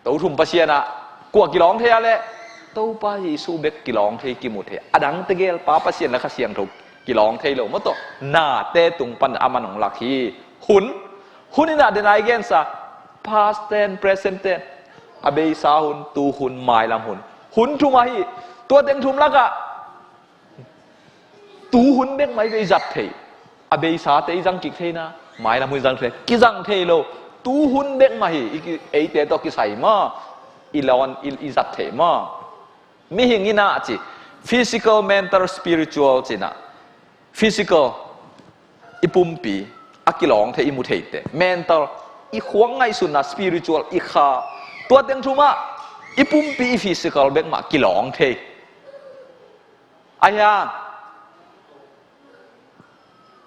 Tothum Pasian ah kua kilawng thei a le Topa Jesu bek kilawng thei, kimu thei. A dang tegel Pa Pasian le Kha Siangtho kilawng thei lo maw tawh. Nate tung pan a man hong lak hi. Hun, hun in ah dena i gensa, past tense, present tense, a beisa hun, tu hun, mailam hun. Hun thum ahi. Tua teng thum lakah tu hun bek mah i zat thei. A beisate i zang kik thei na, mailam hun i zang thei, kizang thei lo. Tu hun bek mah hi, i ki-, eite tawh kisai maw, i lawn, i, i zat thei maw. Mihing in ah ci, physical, mental, spiritual ci na. Physical, i pumpi a kilawng thei, i mu theite. Mental, i khuang ngaihsutna, spiritual, i kha. Tua teng thum ah i pumpi, i physical bek mah kilawng thei. Ahi hang,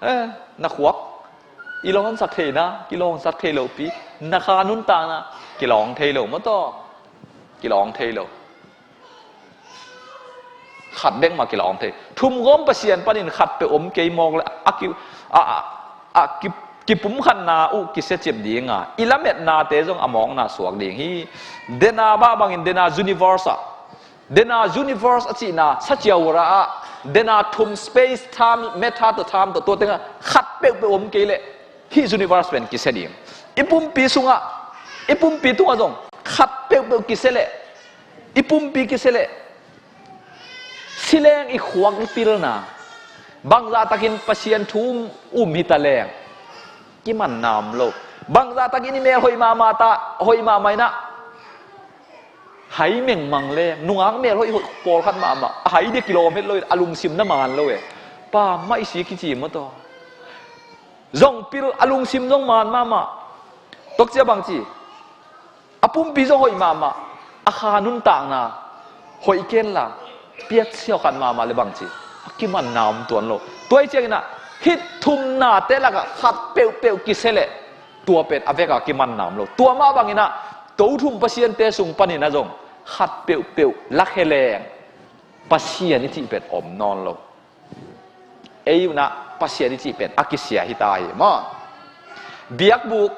eh, na khuak i lawnsak thei na, kilawngsak thei lopi, na kha nuntakna kilawng thei lo maw tawh. Kilawng thei lo. Khat bek mah kilawng thei. Thumgawm Pasian panin khat peuh om kei mawk le a ki, a, a, a ki, kipumkhatna uh kisia cip dinga, i lametnate zong a mawkna suak ding hi. Dena bah bangin dena universe ah, dena universe a cihna saciawura ah, dena thum space, time, matter tawh time tawh, tua tengah khat peuhpeuh om kei leh hih universe pen kisia ding. I pumpi sungah, i pumpi tungah zong khat peuhpeuh kisia leh, i pumpi kisia leh sileng i khuak i pilna, bangzahtakin Pasian thu um hita leng kimanna om lo. Bangzahtakin i mel hoih mahmah ta, hoih mahmah in ah, hai mengmang leng, nungak mel hoih hoih pawlkhat mahmah, a hai dia kilawm het lo in a lungsim na man lo e. Pa mah i si kici maw tawh. Zong pil, a lungsim zong man mahmah. Tokcia bangci, a pumpi zong hoih mahmah, a kha nuntakna hoih kenla, piatsiawkhat mahmah le bangci, a kimanna om tuan lo. Tua hi ciangin ah hih thumnate lakah khat peuhpeuh kisia leh tua pen a veka kimanna om lo. Tua mah bangin ah tothum Pasiante sung panin ah zong khat peuhpeuh lakhia leng Pasian i cih pen om nawn lo. Ei unah Pasian i cih pen a kisia hi ta hi maw. Biakbuk,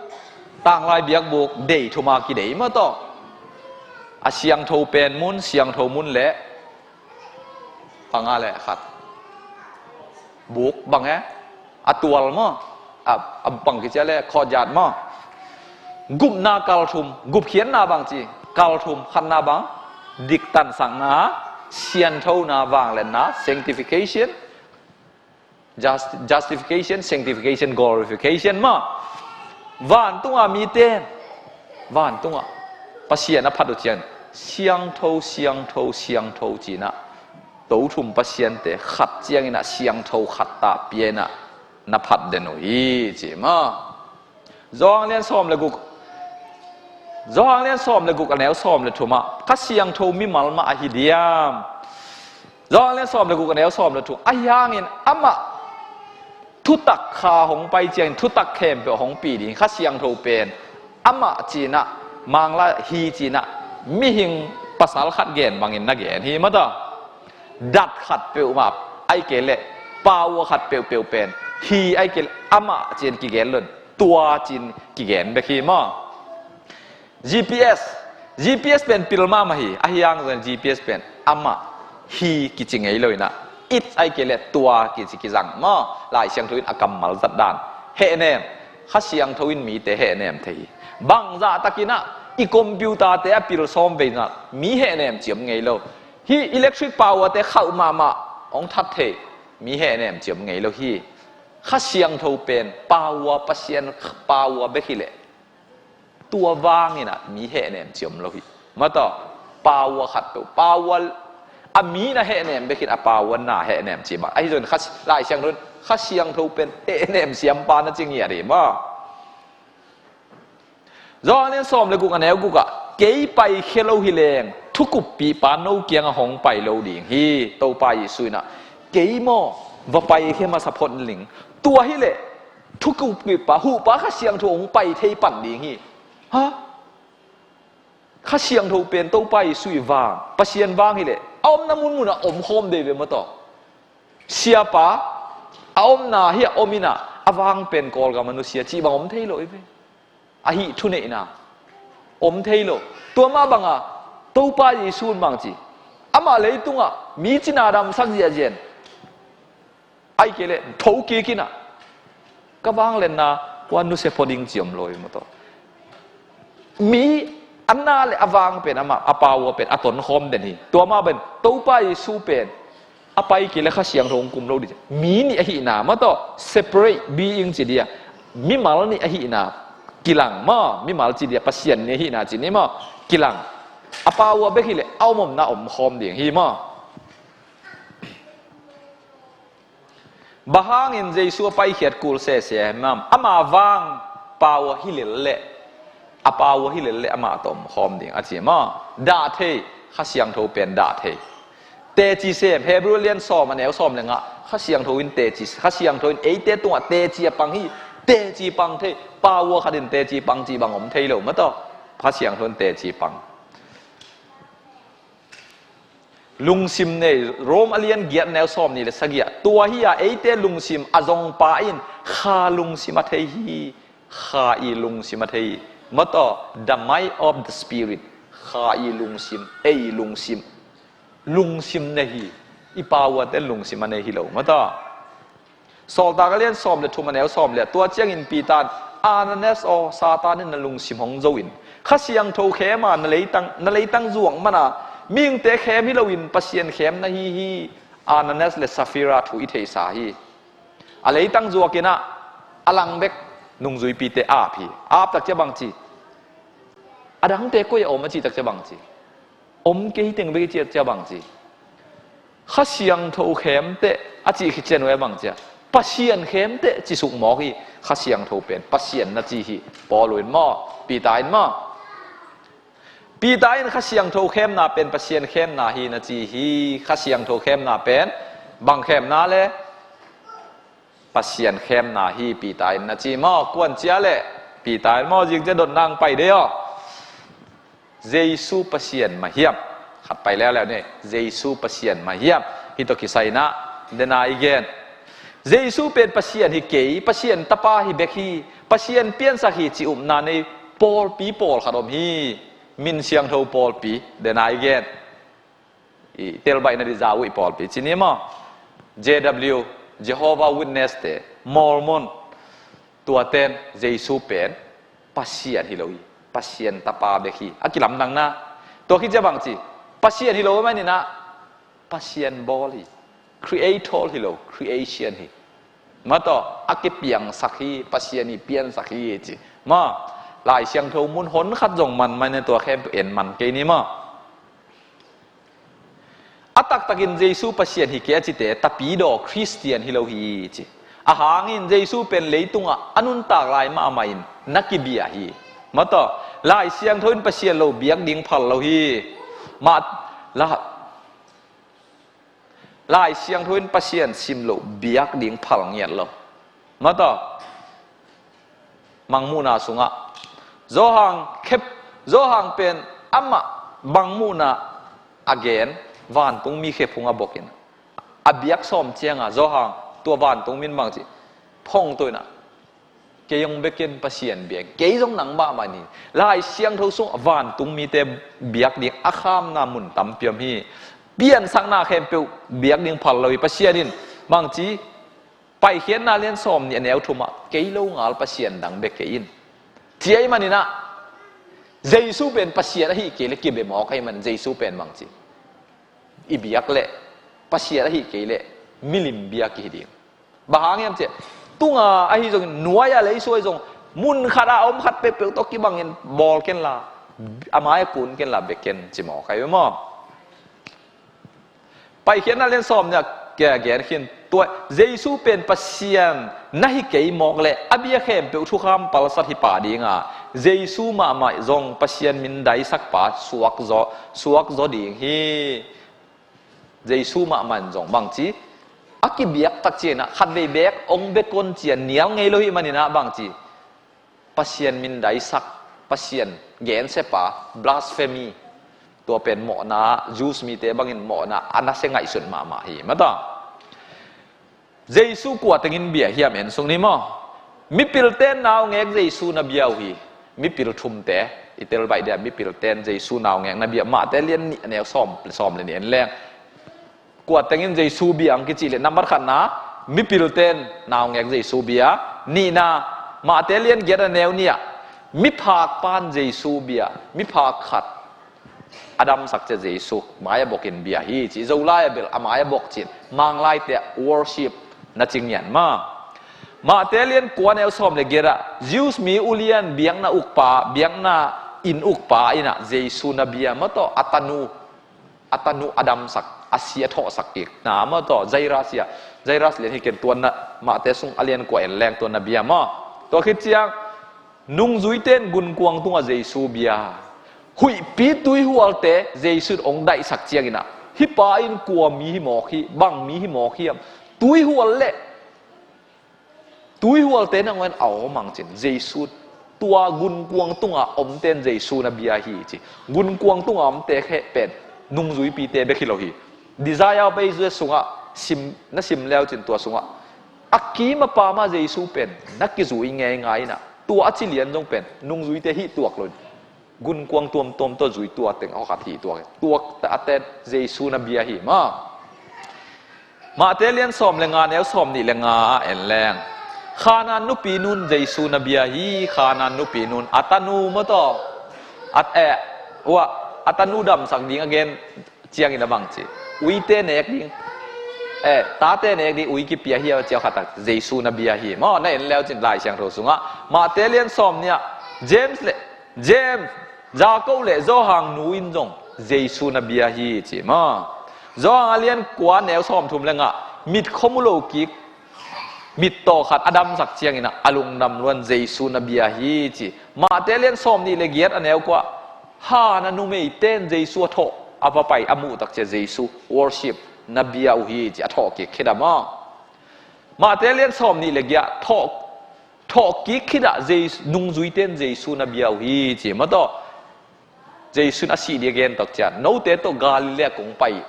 tanglai biakbuk dei thuma kidei maw tawh. A siangtho pen mun, siangtho mun le panga le khat. Buk bang e, a tual maw, a, a bang kicia le khawzat maw. Gupna kal thum, gupkhiatna bangci kal thum, khatna bang diktansakna, sianthona, vangliatna, sanctification, just-, justification, sanctification, glorification maw. Vantunga mite, vantunga Pasian a phat uh ciang siangtho, siangtho, siangtho cinah tothum Pasiante khat cianginah siangtho khat ta pianah na phat den uh hi ci maw. Johan lian sawm le guk, Johan lian sawm le guk a neu sawm le thumah, ka siangtho mimal mah ahi diam? Johan lian sawm le guk a neu sawm le thum, ahi hangin amah thutak kha hong pai ciangin thutak khempeuh hong pi ding. Kha Siangtho pen amah cinah, Manglai hi cinah, mihing pasal khat gen bangin na gen hi mata. Dat khat peuhmah, ai kei leh power khat peuhpeuh pen hi, ai kei leh amah cin kigen lon, tua cin kigen bek hi maw. G P S, G P S pen pil mahmah hi, ahi hang zong G P S pen amah hi kici ngei lo inah, it ai kei leh tua kici kizang maw. Lai Siangtho in a kammal zat dan hehnem, Kha Siangtho in mite hehnem thei hi. Bangzah takinah i computer-te a pil sawm vei zah mi hehnem ci om ngei lo. Hih electric power-te khauh mahmah hong that thei, mi hehnem ci om ngei lo hi. Kha Siangtho pen power, Pasian power bek hi leh tua vanginah mi hehnem ci om lo hi. Mata, power khat peuh, power a mi na hehnem bek hi a power na hehnem ci mah. Ahi zongin Kha, Lai Siangtho in Kha Siangtho pen hehnem siampa na ci ngiat hi maw. Johan lian sawm le guk a neu gukah, kei paikhia lo hi leng, thukuppihpa no kiangah hong pai lo ding hi. Topa Jesuh inah, kei maw, va paikhia masa phot ning. Tua hi leh thukuppihpa, huhpa Kha Siangtho hong pai thei pan ding hi. Ha? Kha Siangtho pen Topa Jesuh i vang, Pasian vang hi leh a omna munmunah om khawm dei ve mataw. Siapa a omna hi a om inah a vang pen Kawlgam a nusia cih bang om thei lo hi ve. Ahi thuneihna om thei lo. Tua mah banga Topa Jesuh in bang ci, amah leitungah mi cina damsak ziahziah in, ai kei leh thokik inah ka vangletna kua nusia phot ding ci om lo hi mataw. Mi a na le a vang pen amah, a power pen a tonkhawm den hi. Tua mah pen Topa Jesuh pen a pai kei leh Kha Siangtho hong kum lo ding. Mi nih ahihna mataw, separate being ci dia, mimal nih ahihna kilang maw, mimal ci dia Pasian nih ahihna ci ni maw, kilang. A power bek hi leh a om omna om khawm ding hi maw. Bang hangin Jesuh a paikhiat kul sese hi maw? Ama vang power hi lel leh, a power hi lel leh amah tawh om khawm ding a ci maw. Dah thei, Kha Siangtho pen dah thei. Teci sem, Hebrew lian sawm a neu sawm le nga, Kha Siangtho in teci, Kha Siangtho in eite tungah teci a pang hi, teci pang thei, power khat in teci pang cih bang om thei lo mataw. Kha Siangtho in teci pang. Lungsim nei, Rom a lian giat neu sawm nih le sagih ah, tua hi a eite lungsim a zongpa in Kha lungsim a thei hi, Kha i lungsim a thei hi. Mataw, the mind of the spirit, Kha i lungsim, ei lungsim, lungsim nei hi, i power te lungsim a nei hi lo mataw. Sawltak a lian sawm le thum a neu sawm le, tua ciangin Peter in, Ananias aw, Satan in na lungsim hong zo in, Kha Siangtho khem a na leitang, na leitang zuak mana mihingte khem hi loin Pasian khem na hi hi. Ananias le Safira thu i theisa hi. A leitang zuak inah a lang bek nungzuipite ap hi. Ap takcia bang ci? A dangte koi a om a ci takcia bang ci? Om kei teng bek i ciat cia bang ci? Kha Siangtho khem teh a cih khit cian uh e bang cia? Pasian khem teh ci suk mawk hi. Kha Siangtho pen Pasian na ci hi. Paul in maw, Peter in maw? Peter in Kha Siangtho khemna pen Pasian khemna hi na ci hi. Kha Siangtho khemna pen bang khemna le? Pasian khemna hi Peter in na ci maw? Kuan cia le Peter in maw, zing cia dot nang pai de aw. Jesu Pasian mah hiam? Khat pai leuleu ni. Jesu Pasian mah hiam? Hih tawh kisai inah dena i gen. Jesu pen Pasian hi kei, Pasian tapa hi bek hi, Pasian piansak hi ci upna nei pawlpi pawlkhat om hi. Min siangtho pawlpi, dena i gen. I telbaih na dih za uh i pawlpi ci ni maw? J W, Jehovah Witness te, Mormon, tuaten Jesu pen Pasian hi lo hi, Pasian tapa bek hi, a kilamdangna. Tua khit cia bang ci? Pasian hi lo maninah Pasian bawl hi. Creator hi lo, creation hi. Mataw, a kipiangsak hi, Pasian hi piansak hi ci. Maw, Lai Siangtho mun hon khat zong man manin tua khempeuh en man kei ni maw? A taktakin Jesu Pasian hi kei a cite tapidaw Khristian hi lo hi ci. A hangin Jesu pen leitungah a nuntak lai mahmah in na kibia hi. Mataw, Lai Siangtho in Pasian lo biak ding phal lo hi. Mah, la, Lai Siangtho in Pasian sim lo biak ding phal ngiat lo. Mata, Mangmuhna sungah Johan khep, Johan pen amah Mangmuhna a gen, vantungmi khephung a bokin a biak sawm cianga Johan tua vantungmi in bangci phongto inah, kei hong bekin Pasian biak, kei zong nangmah mah ni. Lai Siangtho sung vantungmite biak ding a khamna mun tampi om hi. Piansakna khempeuh biak ding phal lo hi. Pasian in bangci, Paikhiatna lian sawm nih a neu thumah kei lo ngal Pasian dang bia kei in, ci ahih maninah, Jesu pen Pasian ahi kei le kibe mawk ahih manin Jesu pen bangci, i biak leh Pasian ahi kei leh milim biak kihi ding. Bang hang hiam ciah, tunga ahi zongin nuai-ah leisuai zong mun khatah a om khat peuhpeuh tawh kibangin bawl kenla, a mai-ah kun kenla bia ken ci mawk ahi ve maw? Paikhiatna lian sawm nih a gen khin tua Jesu pen Pasian na hi kei mawk leh a bia khempeuh thukham palsat hi pah dinga, Jesu mahmah zong Pasian min daisakpa suakzaw, suakzaw ding hi. Jesu mahmah in zong bangci, a kibiak tak cianah khatvei beek hong bia kon cian nial ngei lo hih maninah bangci, Pasian min daisak, Pasian gensiapa, blasphemy. Tua pen mawhna, Jews mite bangin mawhna a nasia ngaihsut mahmah hi mata. Jesu kua tengin bia hiam en suk ni maw? Mipilten naungek Jesu na bia uh hi. Mipil thumte i tel baih dia, mipilten Jesu naungek na bia, Mahte lian nih a neu sawm, sawm le nih en leng. Kua tengin Jesu bia ang kici le, nambat khatna, mipilten naungek Jesu bia. Nihna, Mahte lian giat a neu nih ah miphakpan Jesu bia, miphak khat a damsak cia Jesu mai-ah bokin bia hi ci. Zolai-ah bel a mai-ah bok cin, Manglaite ah worship na ci ngian maw? Mahte lian kua neu sawm le giat ah Jews mi ulian biakna ukpa, biakna inn ukpa inah Jesu na bia mataw, a tanu a tanu a damsak, a si a thawhsak kik na maw taw, Jairus hi a, Jairus lian hi ken tua na, Mahte sung a lian kua en leng tua na bia maw? Tua khit ciang nungzuite in gunkuang tungah Jesu bia. Huihpi tuihualte Jesu in hong daihsak cianginah, hih pa in kua mi hi mawk hi, bang mi hi mawk hiam? Tuihual le tuihualte nangawn a om ang cin, Jesu tua gunkuang tunga omten Jesu na bia hi ci. Gunkuang tunga omte kheh pen nungzuipite bek hi lo hi. Desire of Ages sungah sim, na sim leu cin tua sungah a kim a pama Jesu pen na kizui ngeingai inah, tua a ci lian zong pen nungzuite hih tuak lo. Gunkuang tuamtuam tawh zui tua teng awkhat hi tua. Tua a ten Jesu na bia hi maw? Mahte lian sawm le nga neu sawm nih le nga ah en leng, Khanan nupi nun Jesu na bia hi. Khanan nupi nun a tanu maw taw, a, eh, ua, a tanu damsak ding a gen ciangin a bang ci, uite nek ding, eh, tate nek ding ui kipia hi a, ciau khatak Jesu na bia hi maw? Na en leu cin Lai Siangtho sungah Mahte lian sawm nih ah James le James, Jakob le Johan nu in zong Jesu na bia hi ci maw? Johan a lian kua neu sawm thum le nga ah, mit khua mu lo kik, mittaw khat a damsak cianginah a lungdam luan Jesu na bia hi ci. Mahte lian sawm nih le giat a neu kua ah, Hana numeite in Jesu a thawh a va pai a muhtak cia Jesu worship na bia uh hi ci, a thawh kik khit a maw? Mahte lian sawm nih le giat ah thawh, thawh kik khit ah Jesu, nungzuite in Jesu na bia uh hi ci maw taw. Jesu in a sih ding a gen tak cian, note tawh Galilee ah kong pai,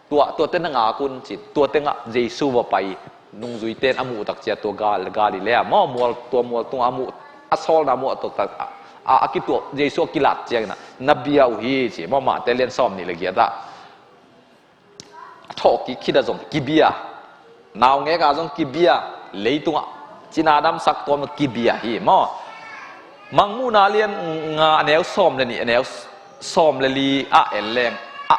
tua, tuate na ngak un cin, tua tengah Jesu va pai, nungzuite in a muhtak cia tua Gal, Galilee ah maw, mual, tua mual tungah a muh, a sawlna a muh a tawh tak a, a, a kituak, Jesu a kilat cianginah na bia uh hi ci maw? Mahte lian sawm nih le giat ah. A thawh kik khit ah zong kibia. Naungek ah zong kibia. Leitungah cina damsak tuam kibia hi maw? Mangmuhna lian nga a neu sawm le nih, a neu sawm le li ah en leng, a,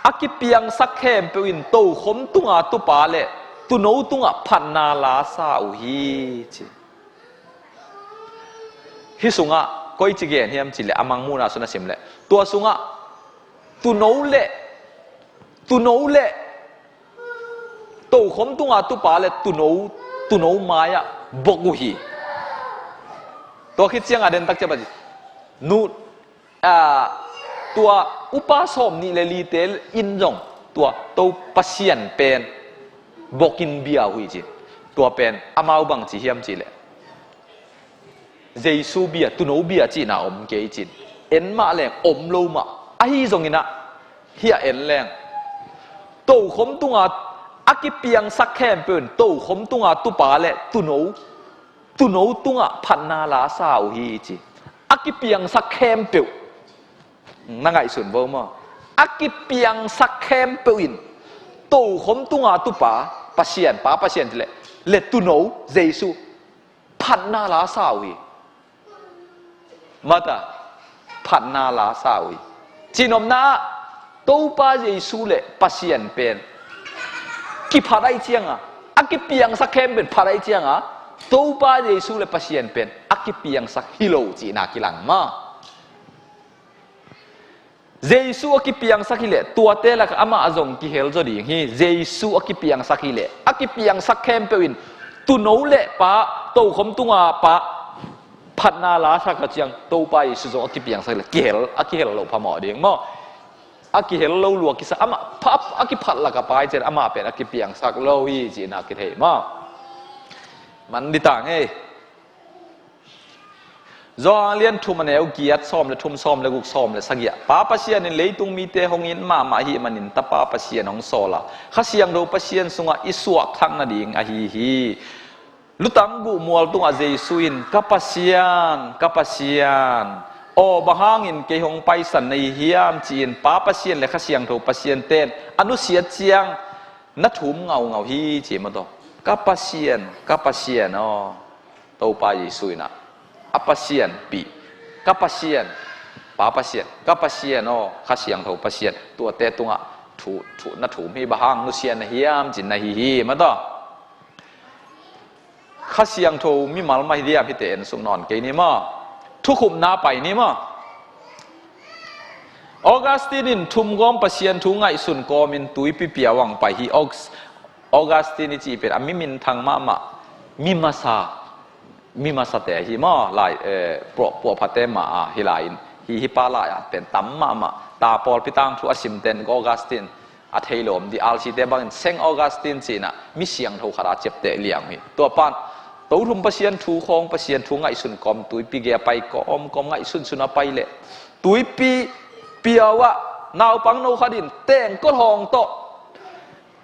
a kipiangsak khempeuh in tokhom tunga tupa le tuuno tungah phatna la sa uh hi ci. Hih sungah koici gen hiam cih leh a Mangmuhna sung na sim leh, tua sungah tuuno le, tuuno le tokhom tunga tupa le tuuno, tuuno mai-ah bok uh hi. Tua khit ciangah a den tak ciang bang ci, nu, a, tua upa sawm nih le lite in zong tua Topa Pasian pen bokin bia uh hi ci. Tua pen amau bang ci hiam cihleh, Jesu bia, tuuno bia cihna om kei cin. En mah leng om lo mah. Ahi zongin ah, hiah en leng, tokhom tunga a kipiangsak khempeuh in tokhom tunga tupa le tuuno, tuuno tungah phatna la sa uh hi ci. A kipiangsak khempeuh, na ngaihsun vo maw? A kipiangsak khempeuh in tokhom tunga tupa Pasian, Pa Pasian cile, le tuuno Jesu phatna la sa uh hi. Mata, phatna la sa uh hi. Cihnopna ah, Topa Jesu le Pasian pen kiphat ahi cianga, a kipiangsak khempeuh in phat ahi cianga, Topa Jesu le Pasian pen a kipiangsak hi lo cihna kilang maw? Jesu a kipiangsak hileh, tuate lakah amah zong kihel zaw ding hi. Jesu a kipiangsak hileh, a kipiangsak khempeuh in tuuno le pa, tokhom tunga pa phatna la sak a ciang, Topa Jesu zong a kipiangsak hileh, kihel, a kihel lo phamawh ding maw? A kihel lo lua kisa, amah pha, a kiphat lakah pa hi cian, amah pen a kipiangsak lo hi cihna kithei maw? Man di tang ei. Johan lian thum a neu giat, sawm le thum, sawm le guk, sawm le sagih ah, Pa Pasian in leitung mite hong it mahmah ahih manin Tapa Pasian hong sawl a, Kha Siangtho Pasian sungah i suahthak nading ahi hi. Lutang guhmual tungah Jesu in, Ka Pasian, ka Pasian, aw, bang hangin kei hong paisan na hi hiam, ci-in Pa Pasian le Kha Siangtho Pasian ten a nusiat ciang na thum ngaungau hi, ci maw taw. Ka Pasian, ka Pasian aw. Topa Jesu in ah, a Pasianpih, ka Pasian, Pa Pasian, ka Pasian aw, Kha Siangtho Pasian, tuate tungah thu, thu, na thum hi, bang hang nusia na hiam, ci-in na hi hi maw taw. Kha Siangtho mimal mah hi diam, hihte en suk nawn kei ni maw. Thukhupna pai ni maw. Augustine in thumgawm Pasian thu ngaihsun kawmin tuipi piau ang pai hi. Aug-, Augustine i cih pen a mi minthang mahmah, mi masa, mi masate ahi maw, lai, eh, puah, puahphate mah a, hi lai-in, hi, hi pa lai-at pen tam mahmah, ta pawlpi tangthu a simten Augustine a theilawm di, alsite bangin Saint Augustine ci-in ah mi siangtho khat a ciapteh liang uh hi. Tua pan, Tothum Pasian thu khawng, Pasian thu ngaihsun kawm, tuipi gei a pai kawmkawm, ngaihsunsun a pai leh, tuipi piau ah naupang no khat in tengkol hawng tawh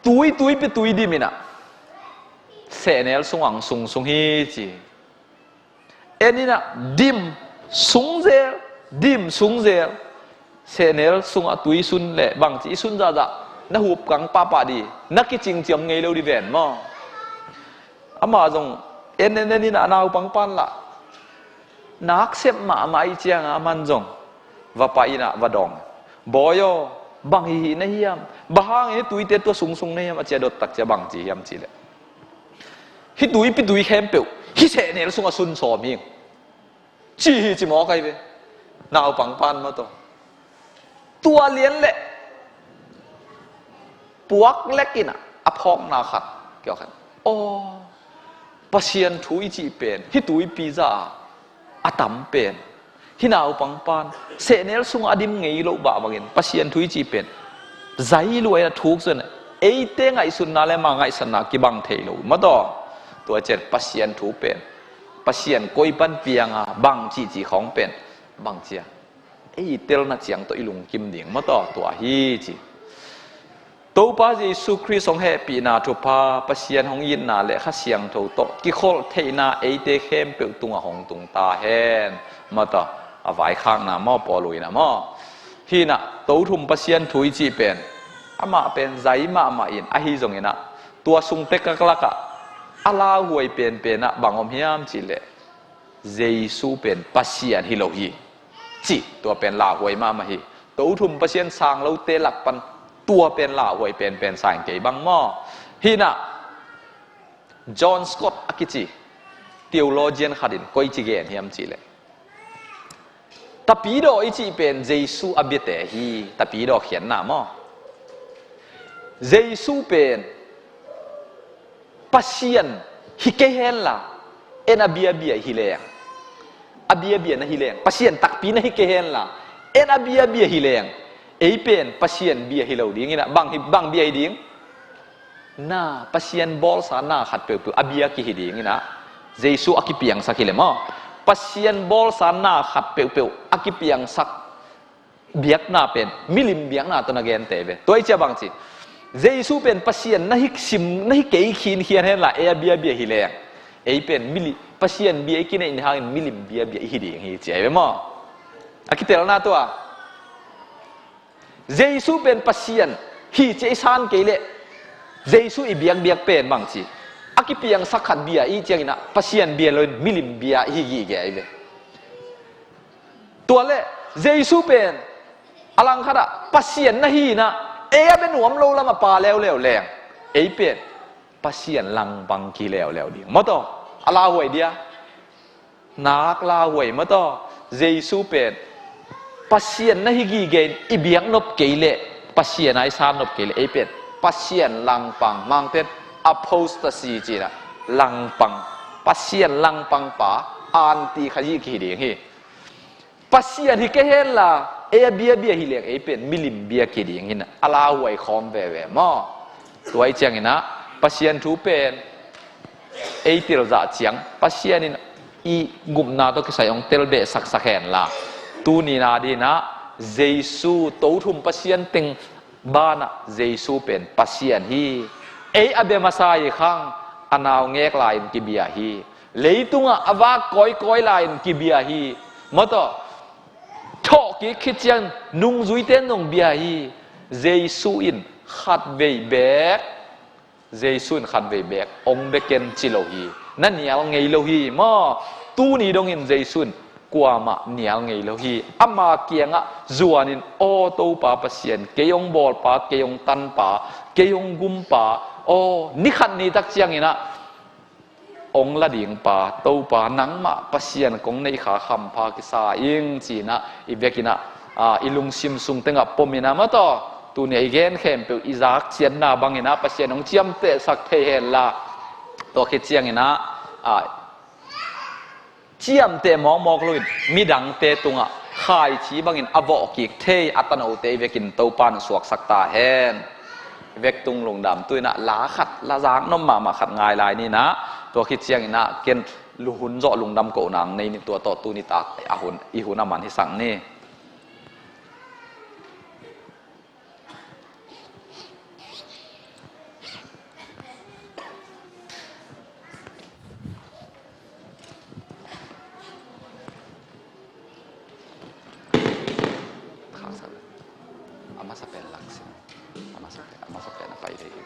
tui, tuipi tui dim in ah sehnel sungah sungsung hi ci. En in ah dim sungzel, dim sungzel. Sehnel sungah tui sun leh bangci i sun zahzah, na hup kang pahpah di, na kicing ciam ngei lo di ven maw. Amah zong en en en in ah naupang pan lah naksep mahmah ahi cianga aman zong va pai in ah va dawng. Bawi aw, bang hihih na hiam? Bang hangin hih tuite tua sungsung na hiam? A cia dot tak cia bang ci hiam cih leh, hih tuipi tui khempeuh hih sehnel sungah sun sawm hing, ci hi ci mawk ahi ve. Naupang pan maw taw. Tua lian leh puak lek in ah a phawkna khat kiawk khat. Aw, Pasian thu i cih pen hih tuipi zah a a tam pen, hih naupang pan sehnel sungah a dim ngei loh bah bangin Pasian thu i cih pen zai lua in a thuk zon, eite ngaihsutna le ama ngaihsatna kibang thei lo maw taw. Tua cian Pasian thu pen, Pasian koi pan pianga bang cihcih khawng pen bang cia ei telna ciang tawh i lungkim ding maw taw, tua hi ci. Topa Jesu Khrist hong hehpihna thupha, Pasian hong itna le Kha Siangtho tawh kikholh theihna eite khempeuh tungah hong tung ta hen. Maw taw, a vaikhakna maw, Paul in ah maw. Hi in ah, Tothum Pasian thu i cih pen, amah pen zai mahmah in, ahi zongin ah, tua sung tek lak ah a lauhuai penpen ah bang om hiam cih leh, Jesu pen Pasian hi lo hi, ci, tua pen lauhuai mahmah hi. Tothum Pasian sang lote lak pan tua pen lauhuai penpen sa ing kei bang maw. Hi in ah, John Scott a kici theologian khat in koici gen hiam cih leh, tapidaw i cih pen Jesu a biate hi, tapidaw khiatna maw. Jesu pen Pasian hi kei henla, en a biabia hi leng, a biabia na hi leng, Pasian takpi na hi kei henla, en a biabia hi leng, ei pen Pasian bia hi lo ding in ah, bang hi, bang bia hi ding? na, Pasian bawlsa na khat peuhpeuh a biak i hi ding in ah, Jesu a kipiangsak hi leh maw, Pasian bawlsa na khat peuhpeuh a kipiangsak biakna pen milim biakna tawh na gente ve. Tua i cia bang ci, Jesu pen Pasian na hi sim, na hi kei khinkhian henla, ei a biabia hi leng, ei pen mili-, Pasian bia i kineih ni hangin milim biabia i hi ding hi ci ai ve maw? A kitelna tua. Jesu pen Pasian hi ci i san kei leh, Jesu i biakbiak pen bang ci, a kipiangsak khat bia i ciangin ah, Pasian bia loin milim bia i hi gige ai ve. Tua leh Jesu pen a langkhat ah Pasian na hi in ah, ei a bia nuam lo lam a pa leuleu leng, ei pen Pasian langpang ki leuleu ding. Maw taw, a lauhuai dia, nak lauhuai maw taw. Jesu pen Pasian na hi gige in i biak nop kei leh, Pasian a i san nop kei leh, ei pen Pasian langpang, Mangte in apostasy ci in ah, langpang, Pasian langpang pa, anti Khazih ki hi ding hi. Pasian hi kei henla, ei a biabia hi leng, ei pen milim bia ki ding hi in ah, a lauhuai khawm veve maw? Tua i ciangin ah, Pasian thu pen ei tilzah ciang, Pasian in i gupna tawh kisai hong telbeh saksak henla, tuni na ding in ah, Jesu, Tothum Pasian teng banah Jesu pen Pasian hi. Ei a bia masa hi khang, a naungek lai-in kibia hi. Leitungah a vak kawikawi lai-in kibia hi. Maw taw, thawhkik khit ciang nungzuite in zong bia hi. Jesu in khatvei beek, Jesu in khatvei beek hong bia ken ci lo hi. Na nial ngei lo hi maw? Tuni dongin Jesu in kuamah nial ngei lo hi. Ama kiangah zuanin, aw Topa Pasian, kei hong bawlpa, kei hong tanpa, kei hong gumpa, aw, ni khat ni tak ciangin ah hong la ding pa, Topa, nangmah Pasian kong neih kha hampha kisa ing ci in ah, i vekin ah, a, i lungsim sung tengah pom in ah, maw taw, tuni a i gen khempeuh i zak ciatna bangin ah Pasian hong ciamtehsak thei henla, tua khit ciangin ah, a, ciamteh mawkmawk loin midangte tungah khaici bangin a vawh kik thei a tanote i vekin Topa in suaksak ta hen. I vektung lungdam, tu in ah la khat, la zaknop mahmah khat ngai lai ni in ah, tua khit ciangin ah ken lu hun zawh lungdam kohna nei ni, tua tawh tuni tak a hun, i hun a man hisak ni. Khaksak. A masa pen laksin. A masa pen, a masa pen a pai thei hi.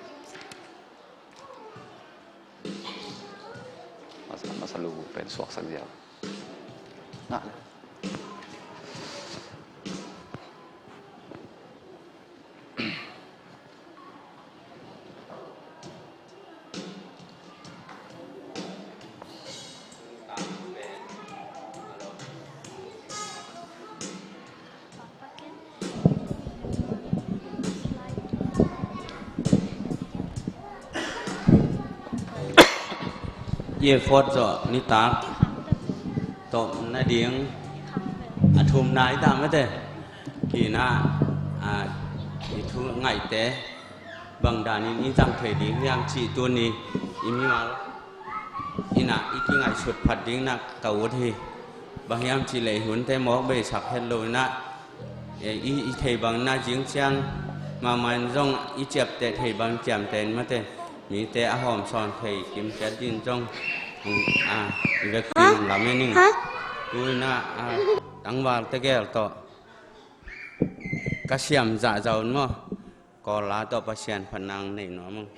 A masa, a masa lu pen suaksak ziau. Ngah le. Ye fot zo ni tak. Tom na ding. A thum nai ta mate. Hi na, a, i thu ngaihte bang danin i zang thei ding hiam cih tuni i mimal in ah i kingaihsut phat ding na ka ut hi. Bang hiam cih leh i hunte mawk beisak het lo in ah, e, i, i thei bang in ah zing ciang mahmah in zong i ciapteh thei bang ciamteh in mate, mite a hawm sawn thei kimciat din zong, a, i vekpi lam en ing. Tu in ah, a, tangval tegel tawh ka siam zahzah un maw? Kawl la tawh Pasian phat nang nei nuam ung.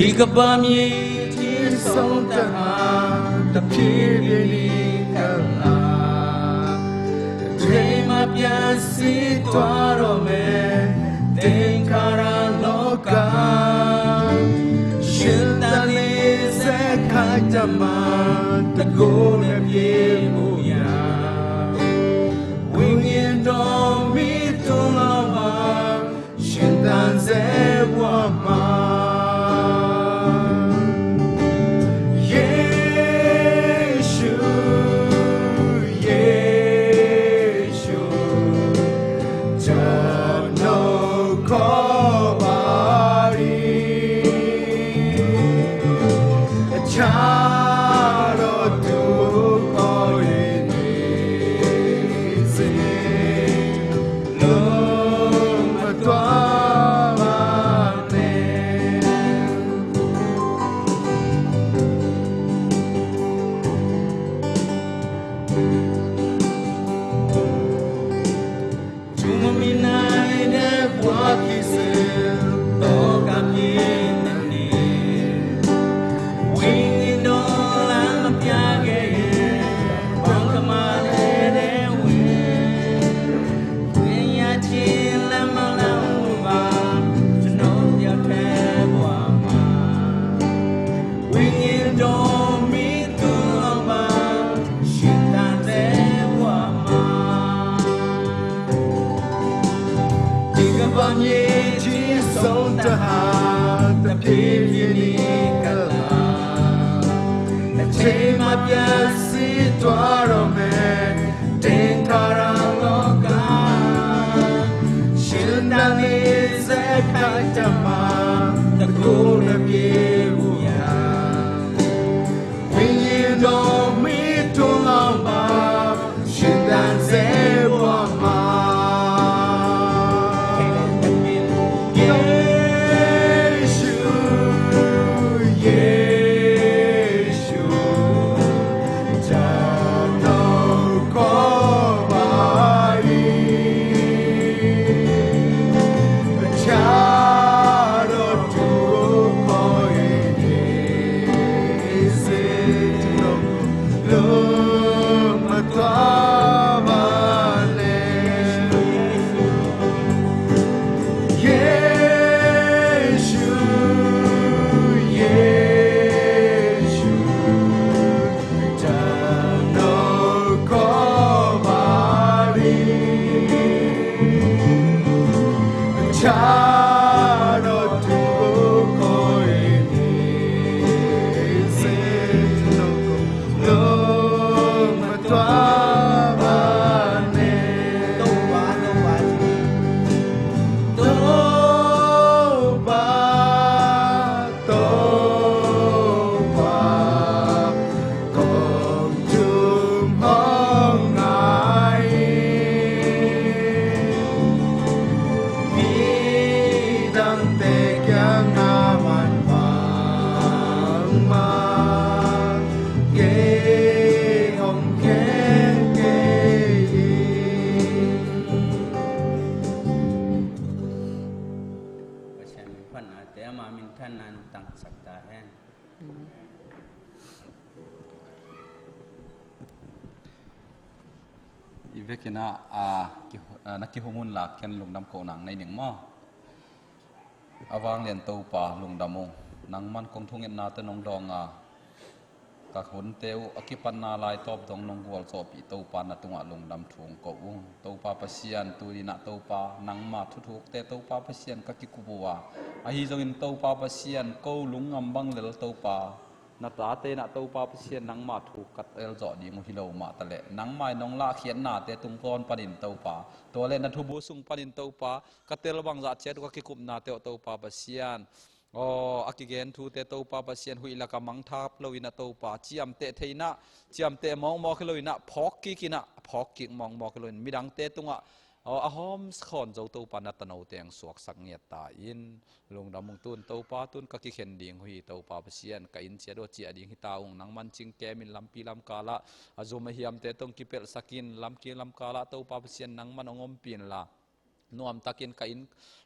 ဒီကဘာမြေကြီးဆုံးတဟာတဖြည်းဖြည်းလေးကလာ ထိမ်းမှတ်ပြစီသွားတော့မယ် သင်္ခါရလောက ရှင်သန်နေစေခိုက်တမတကိုယ်နဲ့ပြေမှုရာ ဝိညာဉ်တော်မီးတုံလောင်ပါ ရှင်သန်စေဘဝမှာ ယေရှု ယေရှု ကျွန်တော်ခေါ်ပါသည် အခြားတော့သူခေါ်ရည်နေစေ လုံးမသွားပါနဲ့ သူမမြင်နိုင်တဲ့ဘဝဖြစ်စဉ် တော့ကမြင်တဲ့နေ့ ဝိညာဉ်တော်လမ်းမပြခဲ့ရင် ဘာကမှလည်းတဲ့ဝင် ပညာချင်းလမ်းမလမ်းပါ ကျွန်တော်ရောက်တဲ့ဘဝမှာ ဝိညာဉ်တော်မီးတုံလောင်ပါ ရှင်သန်တဲ့ဘဝမှာ ဒီကဘာမြေကြီးဆုံးတဟာတဖြည်းဖြည်းလေးကလာ အချိန်မှပြစီသွားတော့မယ် သင်္ခါရလောက ရှင်သန်နေစေခိုက်တမတကိုယ်နဲ့ပြေမှုရာ ဝိညာဉ်တော်မီးတုံလောင်ပါ ရှင်သန်စေဘဝမှာ ယေရှု ယေရှု ကျွန်တော်ခေါ်ပါသည် အခြားတော့သူခေါ်ရည်နေစေ ကျွန်တော်လုံးမသွားပါနဲ့ ယေရှု ယေရှု ကျွန်တော်ခေါ်ပါသည် အခြားတော့သူခေါ်ရည်နေစေ ကျွန်တော်လုံးမသွားပါနဲ့ သုံးပါ သုံးပါ သုံးပါ သုံးပါ ကောင်းကျိုးမင်္ဂလာ မိတံတဲ့ကျမ်းနာမန်ပါမကဲ အောင်ကဲကဲ Pasian min phatnate ama minthanna in tangsak ta hen. I vekin ah, ah, ki, ah, na kihong un la ken lungdam ko nang nei ning maw. A vanglian Topa lungdam ung. Nangman kong thungetnate nong dawng a, ka hunte uh a kipatna lai tawp dong nong gualzawhpih Topa na tungah lungdam thu ong ko ung. Topa Pasian, tuni-in ah Topa nangma thuthukte Topa Pasian ka kikup uh a, ahi zongin Topa Pasian ko lungngam bang lel Topa, na tate in ah Topa Pasian nangma thu ka telzawh ding uh hi lo mah taleh, nangmah in nong lahkhiatnate tungtawn panin Topa, tua leh na thubu sung panin Topa ka tel bangzah ciat uh ka kikupnate uh Topa Pasian, aw, a kigen thute Topa Pasian huih laka mangthap loin ah Topa, ciamteh thei in ah ciamteh mawkmawk hi loin ah, phawk kik in ah phawk kik mawkmawk hi loin, midangte tungah, aw, a hawm khawn zo Topa na tanote hong suaksak ngiat ta in. Lungdam ung. Tun Topa, tun ka kikhen ding uh hi Topa Pasian, ka inn ciat uh a ciah ding hi ta ung. Nangman cingkem in lampi lamkalah, a zum a hiamte tawh hong kipelhsak in, lampi lamkalah Topa Pasian nangman hong ompih in la, nuamtakin ka inn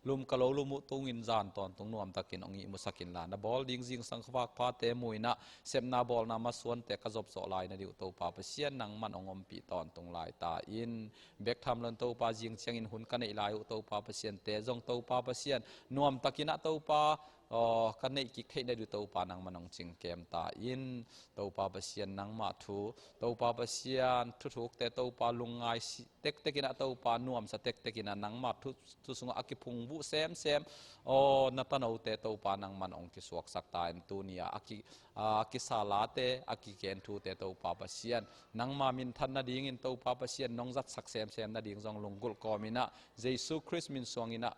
lum ka lo lum uh tungin zan tawntung nuamtakin hong ihmusak inla, na bawl ding zingsang khuavak phate mu in ah, sepna bawlna masuante ka zop zawh lai nading uh Topa Pasian nangman hong ompih tawntung lai ta in. Bek tham lo in Topa zing ciangin hun ka neih lai uh Topa Pasian, te zong Topa Pasian nuamtakin ah Topa, aw, ka neih kik theih nading uh Topa nangman hong cingkem ta in. Topa Pasian nangmah thu, Topa Pasian thuthukte Topa lungngai si tektek in ah Topa nuamsa tektek in ah nangmah thu, thu sungah a kiphungvuh semsem, aw, na tanote Topa nangman hong kisuaksak ta in. Tuni-ah a ki, a kisalate, a kigen thute Topa Pasian nangma minthan nadingin Topa Pasian nong zatsak semsem nading zong lunggulh kawm in ah Jesu Khrist min suang in ah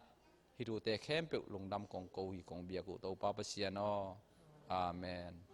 hih thute khempeuh lungdam kong ko hi, kong biak uh Topa Pasian aw. Amen.